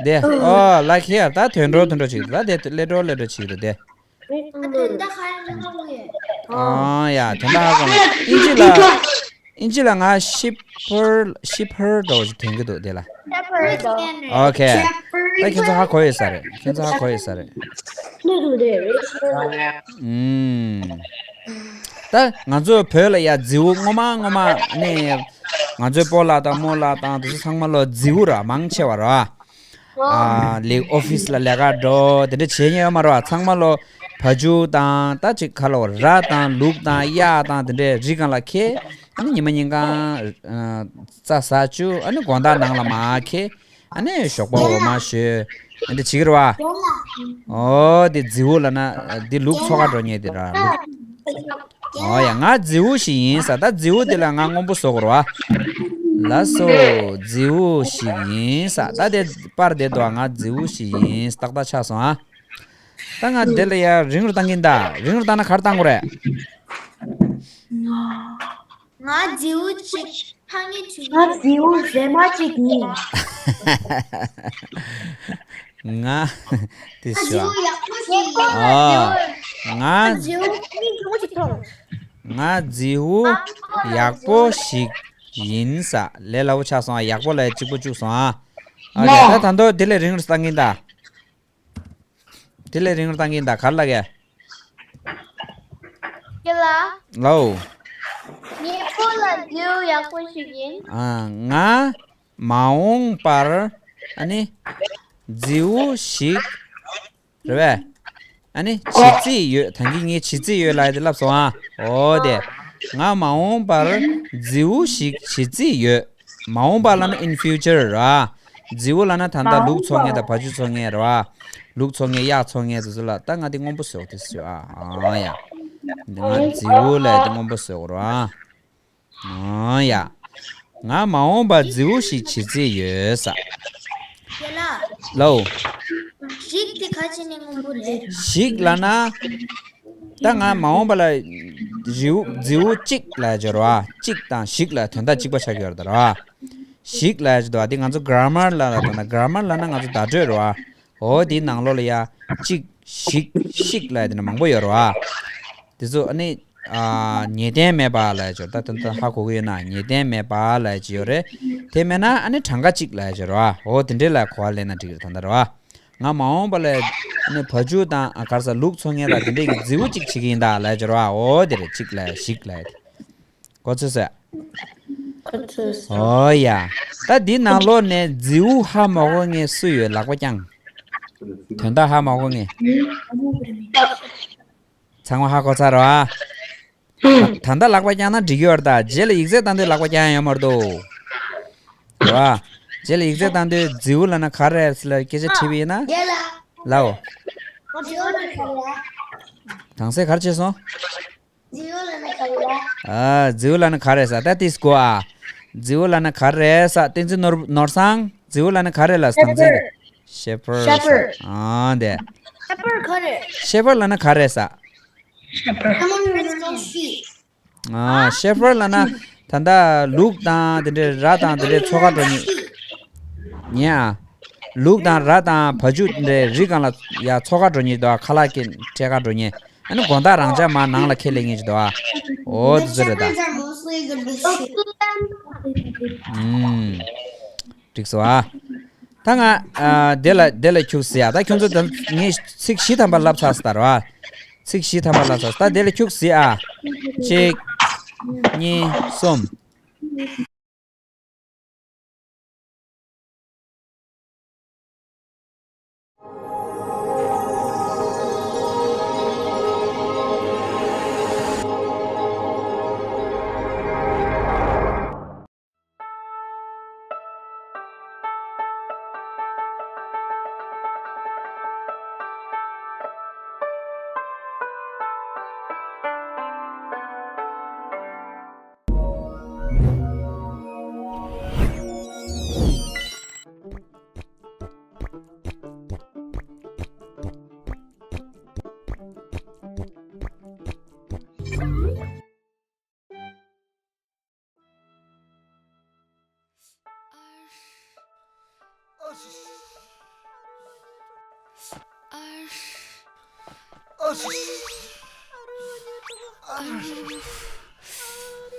དེ་ཨོ་like here ད་དོན་འགྲོ་དོན་འགྲོ་ཅིག་ད་དེ་ཀླད་འགྲོ་ཀླད་འགྲོ་ཅིག་རེད་དེ། ཨ་དོན་དག་ཧ་ལས་ཧ་གོ་ཡོད། ཨ་ཡ་དོན་དག་ཧ་གོ་ན་ཨིན་ཇི་ལ་ཨིན་ཇི་ལ་ང་shepherd shepherd འདྲ་བོ་ཞིག་དོན་གྱི་འདུག་དེ་ལ། Shepherd. Okay. ད་ཁྱེད་ཚོ་ཧ་གོ་ཡོད་ས་རེད། ཁྱེད་ཚོ་ཧ་གོ་ཡོད་ས་རེད། ཨུམ། ད་ང་ཚོ་བོད་ལ་ཡ་རྫིའུ་ངོ་མ་ངོ་མ་ནི་ང་ཚོའི་སྤོ་ལགས་དང་རྨོ་ལགས་དང་དེ་ཚོ་ཚང་མ་ལོ་རྫིའུ་ར་མང་ཆེ་བ་ར། ཨ་ལེགས་ཨོ་ཕིས་ལ་ལས་ཀ་འགྲོ་དེ་འདྲ་བྱེད་མཁན་ཡོད་མ་རེད་བ། ཚང་མ་ལོ་བ་ཕྱུགས་དང་ད་ཅིག་ག་ལོ་ར་དང་ལུག་དང་གཡག་དང་དེ་འདྲའི་རི་སྒང་ལ་ཁྱེར། ཨ་ནི་ཉི་མ་ཉིན་གང་རྩྭ་ཟ་བཅུག་ཨ་ནི་དགོང་དག་ནང་ལ་མར་ཁྱེར། ཨ་ནི་ཞོགས་པ་འོ་མ་བཞོས། ཨ་འདི་བྱེད་ཀྱི་རེད་བ། ཨོ་དེ་རྫིའུ་ལབ་ན་དེ་ལུག་འཚོ་ག་འགྲོ་མཁན་དེ་ར་ལུག་ཨོ་ཡ་ང་རྫིའུ་ཞིག་ཡིན་ས། ད་རྫིའུ་དེ་ལ་ང་སྔོན་པོ་བཟོ་དགོས་རེད་བ། ལགས་སོ། རྫིའུ་ཞིག་ཡིན་ས། ད་དེ་པར་དེ་དུ་ང་རྫིའུ་ཞིག་ཡིན་ཏག་ཏག་ཆགས་སོང་ཨ། ད་ང་དེ་ལ་ཡ་རིང་རུ་བཏང་གིན་ད། རིང་རུ་བཏང་ན་ག་རེ་བཏང་དགོས་རེད། ང་རྫིའུ་ཅིག་ཐང་ངེ་ཆུ་ང་རྫིའུ་མཛེས་མ་ཅིག་ཡིན། ང་དེ་ང་ཞུ་རྫིའུ་ཡག་པོ་ཞིག་ཡིན། ཨ་ང་རྫིའུ་མིག་ཆུང་ངུ་ཞིག་མཐོང་། ང་རྫིའུ་ཡག་པོ་ཞིག་ཡིན་ས། ལས་སླ་པོ་ཆགས་སོང་ཨ། ཡག་པོ་ལ་གཅིག་པོ་བཅུག་སོང་ཨ། ཨ་ད་ད་དོ་དེ་ལས་རིང་རུ་བཏང་གིན་ད། དེ་ལས་རིང་རུ་བཏང་གིན་ད་ག་རེ་ལབ་ཀྱི། ཀྱེ་ལ། ལའོ། ངའི་སྤོ་ལགས་རྫིའུ་ཡག་པོ་ཞིག་ཡིན། ཨ་ང་མ་འོངས་པར་ཨ་ནི་རྫིའུ་ཞིག་རེད་པས། ཨ་ནི་བྱེད་རྩིས་ཡོད། ད་གིན་ངས་བྱེད་རྩིས་ཡོད་ལབ་ཡ་དེ་ལབ་སོང་ཨ། འོ་དེ། ང་མ་འོངས་པར་རྫིའུ་ཞིག་བྱེད་རྩིས་ཡོད། མ་འོངས་པ་ལབ་ན་in future ར། རྫིའུ་ལབ་ན་ད་ལྟ་ལུག་འཚོ་མཁན་དང་བ་ཕྱུགས་འཚོ་མཁན་ར། ལུག་འཚོ་མཁན་གཡག་འཚོ་མཁན་དེ་ཚོ་ལ་ད་ང་དེ་སྔོན་པོ་བཟོས་དེ་བཟོས་ཨ། ཨ་ཡ། ང་རྫིའུ་ལབ་ཡ་དེ་སྔོན་པོ་བཟོས་ར། ཨ་ཡ། ང་མ་འོངས་པར་རྫིའུ་ཞིག་བྱེད་རྩིས་ཡོད་ས། ཡ་ལ། ལའོ། ཞིག་དེ་ག་ཅི་ནས་སྔོན་པོ་རེད། ཞིག་ལབ་ན། ད་ང་མ་འོངས་པ་ལ་རིའུ་རྫིའུ་གཅིག་ལབ་ཡ་ཅིག་ཡོད་རེད་བ། གཅིག་དང་ཞིག་ལ་དོན་དག་གཅིག་པ་ཆགས་ཀྱི་ཡོད་རེད་ད་ར་བ། ཞིག་ལབ་ཡ་ཅིག་འདུག་བ། དེ་ང་ཚོ་grammar ལ་ལ་དང་ན་grammar ལབ་ན་ང་ཚོ་བརྡ་སྤྲོད་རེད་བ། འོ་དེའི་ནང་ལོགས་ལ་ཡ་གཅིག་ཞིག་ཤིག་ལབ་ཡ་དེ་འདྲ་མང་པོ་ཡོད་རེད་བ། དེ་ཚོ་ཨ་ནི། ཨ་ངེས་གཏན་མེད་པ་ལབ་ཡ་ཅིག་ཡོད་རེད། ད་དེ་ཚོ་ཧ་གོ་གི་ཡོད་ན་ངེས་གཏན་མེད་པ་ལབ་ཡ་ཅིག་ཡོད་རེད། དེ་མེད་ན་ཨ་ནི་གྲངས་ཀ་གཅིག་ལབ་ཡ་ཅིག་ཡོད་རེད་བ། འོ་དེ་འདྲའི་ལ་གོ་བ་ལེན་ན་འགྲིག་གི་རེད་ད་ལྟ་རེད་བ། ང་མ་འོངས་པ་ལ་ཨ་ནི་བ་ཕྱུགས་དང་ཨ་ག་རེ་ཟ་ལུག་འཚོ་མཁན་དང་དེ་འདྲས་ཀྱི་རྫིའུ་གཅིག་བྱེད་ཀྱི་ཡིན་ད་ལབ་ཡ་ཅིག་ཡོད་རེད་བ། འོ་དེ་རེད། གཅིག་ལབ་ཡ་ཞིག་ལབ་ཡ་དེ། གོ་ཚོད་ཟེར། གོ་ཚོད་ཟེར། ཨོ་ཡ། ད་འདི་ནང་ལོགས་ནས་རྫིའུ་ཧ་མ་གོ་མཁན་སུ་ཡོད་ལག་པ་བརྐྱངས། དོན་དག་ཧ་མ་གོ་མཁན། ཚང་མ་ཧ་གོ་ཚར་རོ་ཨ། ད་ད་ལྟ་ལག་པ་བརྐྱངས་ན་འགྲིག་གི་ཡོད་རེད་ད། རྗེས་ལ་ཡིག་ཚད་བཏང་དུས་ལག་པ་བརྐྱང་ཡ་ཡོད་མ་རེད་དོ། རེད་བ། རྗེས་ལ་ཡིག་ཚད་བཏང་དུས་རྫིའུ་ལབ་ན་ག་རེ་རེད་ཟེར་ལ་སྐད་ཆ་དྲིས་པ་ཡིན་ན། རྗེས་ལ། ལའོ། རྫིའུ་ལབ་ན་ག་རེ་རེད། དྭངས་གསལ་ག་རེ་བྱས་སོང་། རྫི་བོ་ལབ་ན་ག་རེ་ལ། ཨ། རྫི་བོ་ལབ་ན་ག་རེ་ཟེར། ད་ཏིས་གོ་ཨ། རྫི་བོ་ལབ་ན་ག་རེ་ཟེར། བསྟན་འཛིན་ནོར་ནོར་བཟང་། རྫི་བོ་ལབ་ན་ག་རེ་ལབ་ཟེར། དྭངས་གསལ་གྱིས། ཤེ་ཕར། ཤེ་ཕར། ཨ་དེ། ཤེ་ཕར་ག་རེ། ཤེ་ཕར་ལབ་ན་ག་རེ་ཟེར། ཤེ་ཕར། Someone who sells sheep. ཨ། ཤེ་ཕར་ལབ་ན་ད་ལྟ་ལུག་དང་དེ་འདྲའི་ར་དང་དེ་འདྲའི་འཚོ་ག་འགྲོ་མཁན། ཉན་ཨ། ལུག་དང་ར་དང་བ་ཕྱུགས་དེ་འདྲའི་རི་སྒང་ལ་ཡ་འཚོ་ག་འགྲོ་མཁན་དང་ཁ་ལག་གི་འཕྲད་ག་འགྲོ་མཁན། ཨ་ནི་དགོང་དག་རང་འཇགས་མར་ནང་ལ་ཁས་ལེན་མཁན་ཞིག་འདུག་ཨ། འོ་དེ་ཚོ་རེད་ད། ཨུམ། འགྲིག་སོང་ཨ། ད་ང་ཨ་དེ་ལ་དེ་ལ་ཁྱུག་ཟེར་ཡ། ད་ཁྱོད་ཚོ་ད་ངས་ཚིག་བཞི་ཐམ་པ་ལབ་ཚར་ཟེར་བ། ཚིག་བཞི་ཐམ་པ་ལབ་ཚར། ད་དེ་ལ་ཁྱུག་ཟེར་ཨ། གཅིག་གཉིས། གསུམ།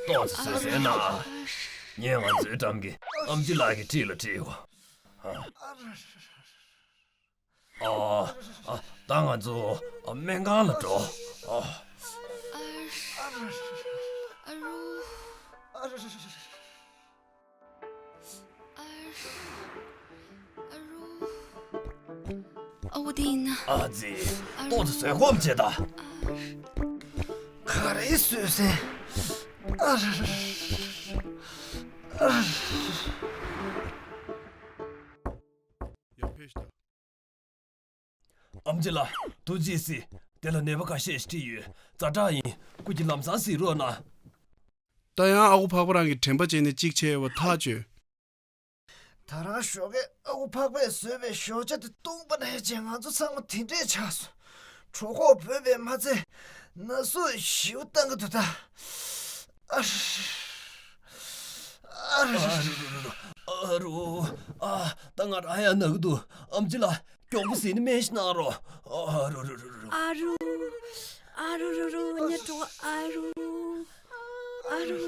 ཏོག་ཙམ་བཟོད་བསྲན་གནང་། ངས་ང་ཚོའི་འགྲམ་གྱི་ཨམ་ཆི་ལགས་ཀྱི་འཁྲིས་ལ་ཁྲིད་དགོས། ཨ། ཨ། ད་ང་ཚོ་སྨན་ཁང་ལ་འགྲོ། ཨ། ཨ་རུ། ཨ་རུ། ཨ་རུ། ཨ་འོ་དེ་ཡིན་ན། ཨ་ཙི། ཨ་རུ། ཏོག་ཙམ་བཟོད་སྒོམ་བྱེད་ད། ཨ་རུ། ག་རེ་བཟོད་བསྲན། ཨ་རུ། ཨ་རུ། ཡར་ཕེབས་ཤིག་ད། ཨམ་ཆི་ལགས། ཐུགས་རྗེ་གཟིགས། དེ་ལ་ནད་པ་ཁ་ཤས་ཤིག་ཁྲིད་ཡོད། ཛ་དྲག་ཡིན། སྐུ་མཁྱེན་ལམ་སང་གཟིགས་རོགས་གནང་། ད་ཡང་ཨ་ཁུ་འཕགས་པ་རང་གི་དྲན་པ་བརྗེད་ནས་གཅིག་བྱས་པ་ཐག་ཆོད། ད་རང་ཞོགས་ཀས་ཨ་ཁུ་འཕགས་པས་བཟོས་པའི་ཞོགས་ཇ་དེ་བཏུངས་པ་ནས་བྱས་ང་ཚོ་ཚང་མ་དེ་འདྲས་ཆགས་སོང་། གྲོད་ཁོག་བོས་པས་མ་ཚད་ན་ཟུག་ཞེ་པོ་བཏང་གི་འདུག་ད། ཨ་རུ། ཨ་རུ། ཨ་རུ། ཨ། ད་ང་རང་ཡང་ན་གི་འདུག་ཨམ་ཆི་ལགས། མགྱོགས་པོ་གཟིགས་ནས་སྨན་ཞིག་གནང་རོགས། ཨ་རུ་རུ་རུ་རུ། ཨ་རུ། ཨ་རུ་རུ་རུ། ངའི་གྲོད་ཁོག་ཨ་རུ། ཨ་རུ།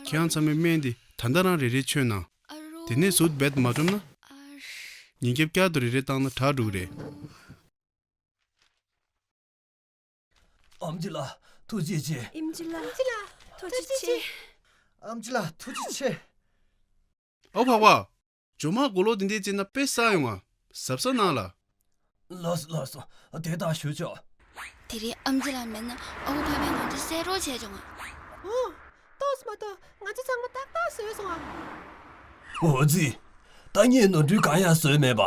ཁྱེད་རང་ཚང་མས་སྨན་འདི་ད་ལྟ་རང་རེ་རེ་མཆོད་གནང་། ཨ་རུ། དེ་ནས་ཟུར་རྦད་མ་སྒྲུབ་ན། ཨ་རུ། ཉིན་རྒྱབ་བསྐྱར་དུ་རེ་རེ་བཏང་ན་དྲག་འགྲོ་གི་རེད། ཨམ་ཆི་ལགས། ཐུགས་རྗེ་ཆེ། ཨམ་ཆི་ལགས། ཨམ་ཆི་ལགས། ཐུགས་རྗེ་ཆེ། ཨམ་ཆི་ལགས། ཐུགས་རྗེ་ཆེ། ཨོ་འཕགས་པ། ཇོ་མ་མགོ་ལོག་འདི་འདྲས་བྱས་ན་དཔེ་བསགས་ཡོང་ང་། གཟབ་གཟབ་གནང་ལ། ལགས་སོ་ལགས་སོ། དེ་ལྟར་ཞུ་ཆོག་དེ་རིང་ཨམ་ཆི་ལགས་མེད་ན་ཨ་ཁུ་འཕགས་པས་ང་ཚོ་བསད་རོགས་བྱས་བྱུང་ང་། ཨོ། ཏོག་ཙམ་མ་གཏོགས་ང་ཚོ་ཚང་མ་ཏག་ཏག་བཟོས་སོང་ཨ། འོ་ཙི། ད་ངས་ནོར་འཁྲུལ་གང་ཡང་བཟོས་མེད་པ།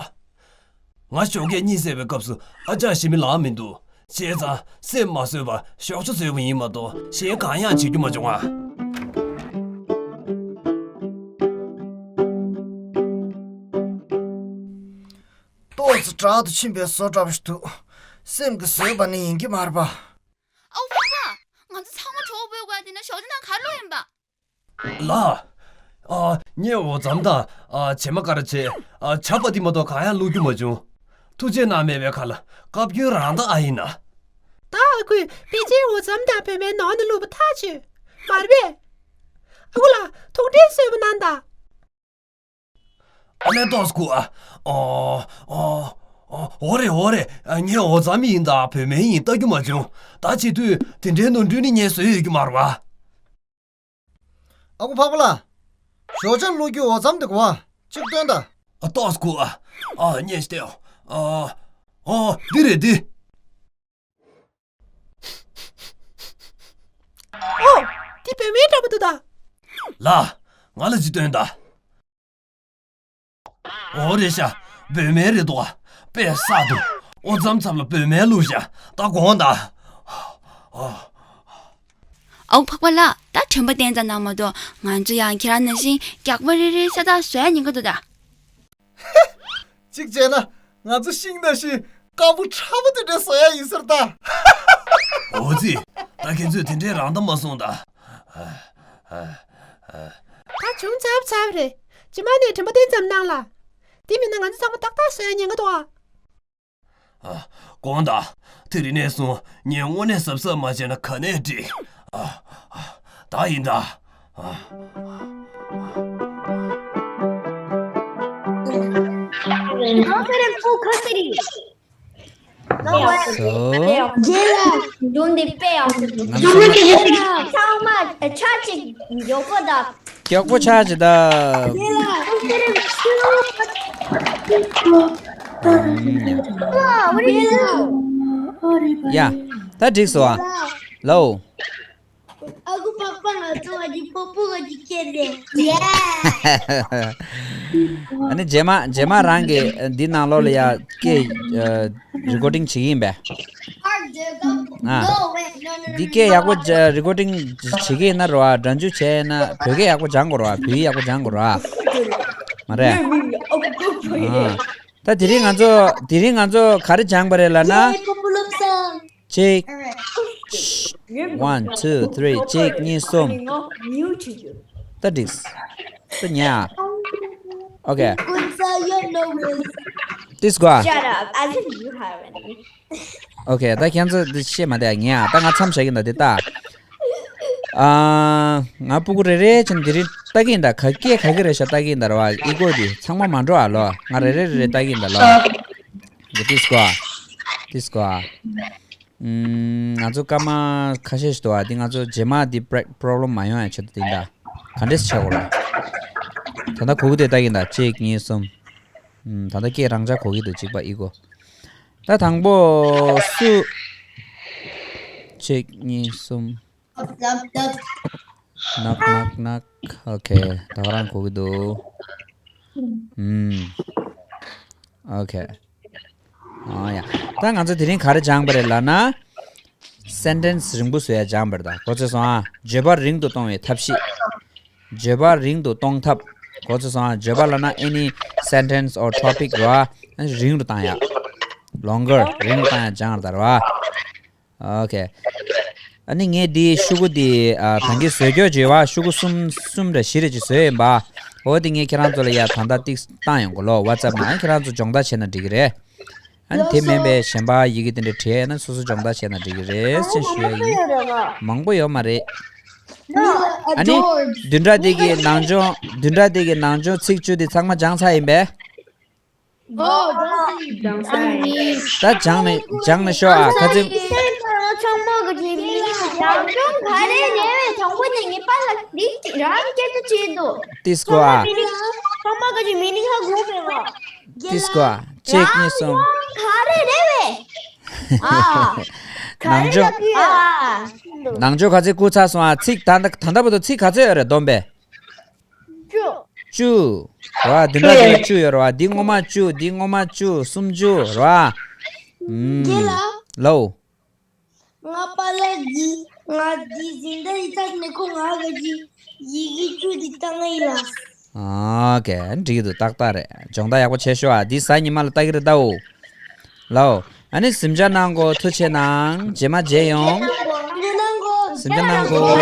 ང་ཞོགས་ཀས་གཉིད་སད་པའི་སྐབས་སུ་ཨ་ཅག་ཞི་མི་ལངས་མི་འདུག་བྱས་ཙང་སེམས་མ་བཟོད་པར་ཞོགས་ཇ་བཟོས་པ་ཡིན་མ་གཏོགས་གཞན་གང་ཡང་བྱེད་རྒྱུ་མ་བྱུང་ང་། ཏོག་ཙམ་དྲག་ཏུ་ཕྱིན་པའི་བཟོ་འདྲ་པོ་ཞིག་འདུག་སེམས་ཀྱིས་བཟོས་པ་ནི་ཡིན་གྱི་མ་རེད་པ། ཨའུ་ཕ་མ། ང་ཚོ་ཚང་མ་གྲོགས་པོའི་སྒོ་ནས་ཞོགས་ཇ་ནང་ག་རེ་བླུགས་ཡིན་པ། ལགས། ཨ། ངས་འོ་རྫམ་དང་། ཨ། བྱེ་མ་ཀ་ར་བྱས། ཨ། ཇ་པ་ཏི་མ་གཏོགས་གང་ཡང་བླུགས་རྒྱུ་མ་བྱུང་། ཐུགས་རྗེ་གནང་མེད་པའི་ཁར་ལ་བཀའ་བཀྱོན་རང་དང་ཨ་ཡིན་ན། ད་ཨ་ཁུས་ཕལ་ཆེར་འོ་རྫམ་དང་བོད་མའི་ནང་ནས་བླུགས་པ་ཐག་ཆོད། མ་རེད་པས། ཨ་ཁུ་ལགས་ཐུགས་ཁྲལ་གསོལ་པ་གནང་དང་། ཨ་ལས་ཏོག་ཙམ་སྒུག་ཨ། ཨོ། ཨོ། ཨོ། འོ་རེད་འོ་རེད། ངས་འོ་རྫམ་ཡིན་དང་བོད་མའི་ཡིན་ལྟ་རྒྱུ་མ་བྱུང་། ད་བྱེད་དུས་དེ་འདྲའི་ནོར་འཁྲུལ་ནི་ངས་བཟོས་ཡོད་རྒྱུ་མ་རེད་པ། ཨ་ཁུ་འཕགས་པ་ལགས། ཞོགས་ཇ་བླུགས་རྒྱུ་འོ་རྫམ་འདི་གོ་བ། གཅིག་སྟོན་དང་། ཨ། ཏོག་ཙམ་སྒུག་ཨ། ཨ། ཉན་ཤིག་ལྟོས། ཨ། ཨོ། འདི་རེད་འདི། ཨོ། འདི་བོད་མའི་འདྲ་པོ་འདུག་ད། ལགས། ང་ལ་གཅིག་སྟོན་དང་། འོ་རེད་ཤག་བོད་མའི་རེད་འདུག་ཨ། དཔེ་བསགས་འདུག་ཨོ་མཚམས་མཚམས་ལ་བོད་སྨན་བླུགས་ཤག་ད་དགོངས་དག་ཨོ་འཕགས་པ་ལགས། ད་དྲན་པ་བསྟན་ཙམ་གནང་མ་གཏོགས། ང་ཚོ་ཡང་ཁྱེད་རང་ནང་བཞིན་རྒྱགས་པ་རེ་རེ་ས་ཐག་བཟོ་ཡ་ཉེན་ཁ་འདུག་ད། གཅིག་བྱས་ན་ང་ཚོ་ཤིང་ནང་བཞིན་དཀར་པོ་ཁྲ་པོ་དེ་འདྲ་བཟོ་ཡ་ཡིན་ཟེར་ད། འོ་ཙི། ད་ཁྱེད་ཚོས་དེ་འདྲའི་རང་གཏམ་མ་གསུངས་ད། ད་བྱུང་ཚར་ཚར་རེད། རྗེས་མ་ནས་དྲན་པ་བསྟན་ཙམ་གནང་ལ། དེ་མིན་ན་ང་ཚོ་ཚང་མ་ཏག་ཏག་བཟོ་ཡ་ཉེན་ཁ་འདུག་ཨ། ཨ། དགོངས་དག་དེ་རིང་ནས་བཟུང་ངས་དངོས་གནས་གཟབ་གཟབ་མ་བྱས་ན་ག་ནས་འགྲིག་ཨ། ཨ། ད་ཡིན་ད། ཨ། Confident full custody. So རྒན་ལགས། འདུག་འདི་དཔེ་ཡག་པོ་འདུག་ང་ཚོ་ཚང་མ་ཚང་མ་ཆ་གཅིག་མགྱོགས་པོ་དང་། མགྱོགས་པོ་ཆ་གཅིག་དང་། རྒན་ལགས། What are you doing? ཡ། ད་འགྲིག་སོང་ཨ། ལའོ། ཨ་ཁུ་པགས་པ་ང་ཚོ་ཨ་ཅེ་པོ་པོ་ག་ཅིག་སྐྱེས་ཏེ། ཨ་ནི་རྗེས་མ་རྗེས་མ་རང་གི་འདི་ནང་ལོགས་ལ་ཡ་སྐད་རི་ཀོར་ཌིང་བྱེད་ཀྱི་ཡིན་པས། ཨ། འདི་སྐད་ཡག་པོ་རི་ཀོར་ཌིང་བྱེད་ཀྱི་ཡིན་ན་རོ་ཨ། སྒྲ་འཇུག་བྱས་ན་བོད་སྐད་ཡག་པོ་སྦྱང་དགོས་རོ་ཨ། བོད་ཡིག་ཡག་པོ་སྦྱང་དགོས་རོ་ཨ། མ་རེད། ཨ། ད་དེ་རིང་ང་ཚོ་དེ་རིང་ང་ཚོ་ག་རེ་སྦྱངས་པ་རེད་ལབ་ན། ཡེ། པོ་པོ་སློབ་གསར། གཅིག One, two, three. གཅིག་གཉིས། གསུམ། ད་འགྲིག་ད་ཉལ་ཨ། ཨོ་ཀེ། ཀུན་གསལ་ཡོད་ནོ་རེད། ཏིས་གོ། Shut up. As if you have any. ཨོ་ཀེ། ད་ཁྱེད་ཚོ་འདི་བཤད་མ་བསྡད་ཉལ་ཨ། ད་ང་མཚམས་བཞག་གི་ཡིན་ད། འདི་ལྟ། ཨ། ང་སྤུ་གུ་རེ་རེ་བྱས་ནས་དེ་རིང་ལྟ་གི་ཡིན་ད། ག་སྐད་ག་གི་རེད་ཤག་ལྟ་གི་ཡིན་ད་ར་བ། ཨི་གོ་འདི་ཚང་མ་མ་འགྲོ་ཨ་ལོ། ང་རེ་རེ་རེ་རེ་ལྟ་གི་ཡིན་ད་ལོ། འདི་ཏིས་གོ། ཏིས་གོ། ཨུམ། ང་ཚོ་སྐར་མ་ཁ་ཤས་ཤིག་འདུག་ཨ། འདི་ང་ཚོ་རྗེས་མ་འདི་པྲེག་པོ་རོབ་ལེམ་མ་ཡོང་ཡ་ཆེད་དུ་འདི་འདྲ་ག་འདྲས་བྱེད་དགོས་ར། ད་ལྟ་གོ་གི་དེ་ལྟ་གི་ཡིན་ད། གཅིག་གཉིས། གསུམ། ཨུམ། ད་ལྟ་སྐད་རང་འཇགས་གོ་གི་འདུག་གཅིག་པ་ཨི་གོ། ད་དང་པོ་སུ། གཅིག་གཉིས། གསུམ། ནག་ནག་ནག་ཨོ་ཀེ། ད་ག་རང་གོ་གི་འདུག་ཨུམ། ཨོ་ཀེ། ཨ་ཡ། ད་ང་ཚོ་དེ་རིང་ག་རེ་སྦྱངས་པ་རེད་ལབ་ན། སེན་ཊེན་སི་རིང་པོ་བཟོ་ཡ་སྦྱངས་པ་རེད་ད། གོ་ཚོད་སོང་ཨ། བརྗོད་པ་རིང་དུ་གཏོང་བའི་ཐབས་ཤེས། བརྗོད་པ་རིང་དུ་གཏོང་ཐབས། གོ་ཚོད་སོང་ཨ། བརྗོད་པ་ལབ་ན་any sentence or topic རེད་བ། རིང་རུ་བཏང་ཡ། ལོང་གར་རིང་རུ་བཏང་ཡ་སྦྱངས་རེད་ད་རེད་བ། ཨོ་ཀེ། ཨ་ནི་ངས་འདི་ཤོག་གུ་འདི་ཨ་གང་གི་བཟོས་རྒྱུ་བྱས་པ། ཤོག་གུ་གསུམ་གསུམ་རེ་བཞི་རེ་ཅིག་བཟོས་ཡིན་པ། འོ་དེ་ངས་ཁྱེད་རང་ཚོ་ལ་ཡ་ད་ལྟ་ཏིག་བཏང་ཡོང་གོ་ལོ། ཝ་ཙེབ་ནང་། ཨ་ཁྱེད་རང་ཚོ་སྦྱོང་བརྡར་བྱས་ན་འགྲིག་གི་རེད། ཨ་ནི་དེ་མིན་པའི་གཞན་པ་ཡི་གེ་དེ་འདྲ་བྲིས་ཡ་ན་སོ་སོ་སྦྱོང་བརྡར་བྱས་ན་འགྲིག་གི་རེད་ཅེས་ཞུ་ཡ་ཡིན། མང་པོ་ཡོད་མ་རེད། ཨ་ནི་བདུན་ཕྲག་འདི་གི་ནང་སྦྱོང་བདུན་ཕྲག་འདི་གི་ནང་སྦྱོང་ཚིག་བཅུ་འདི་ཚང་མ་སྦྱངས་ཚར་ཡིན་པས། ཨོ། སྦྱངས་ཚར་ཡིན། ད་སྦྱངས་ནས་སྦྱངས་ནས་ཤོག་ཨ། ཁ་ཚིག་ཚང་མ་གི་མི་ནི་ནང་སྦྱོང་ག་རེ་རེད་བས། དང་པོ་ནས་ངེས་པར་ལ་འདི་རང་སྐད་ཆ་བྱེད་འདུག་ཏིས་གོ་ཨ། ཚང་མ་གི་མི་ནི་ཧ་གོ་མེད་པ། ཏིས་གོ་ཨ། གཅིག་གཉིས། གསུམ། རང་སྦྱོང་ག་རེ་རེད་བས། ཨ། ནང་སྦྱོང་། ཨ། ནང་སྦྱོང་ག་ཚོད་བསྐུར་ཚར་སོང་ཨ། ཚིག་ད་ལྟ་ད་ལྟ་བར་དུ་ཚིག་ག་ཚོད་ཡོད་རེད་བསྡོམས་པས། བཅུ། བཅུ། རེད་བ། བདུན་ཕྲག་བདུན་ལ་བཅུ་ཡོད་རེད་བ། འདི་སྔོན་མ་བཅུ། འདི་སྔོན་མ་བཅུ། སུམ་ཅུ་རེད་བ། ཨུམ། རྒན་ལགས། ལའོ། ང་པཱ་ལགས་ཀྱིས་ང་འདི་ཟིན་ད་ཡི་ཚགས་ནས་ཁོ་ང་ག་གི་ཡི་གེ་བཅུ་འདི་བཏང་ཡི་ལ། ཨོ་ཀེ། འགྲིག་གི་འདུག་ཏག་ཏག་རེད། སྦྱོང་བརྡར་ཡག་པོ་བྱས་ཤོག་ཨ། འདི་གཟའ་ཉི་མ་ལ་ལྟ་གི་རེད་ད། འོ། ལའོ། ཨ་ནི་གཟིམ་འཇག་གནང་གོ། ཐུགས་རྗེ་གནང་། རྗེས་མ་མཇལ་ཡོང་། གཟིམ་འཇག་གནང་གོ།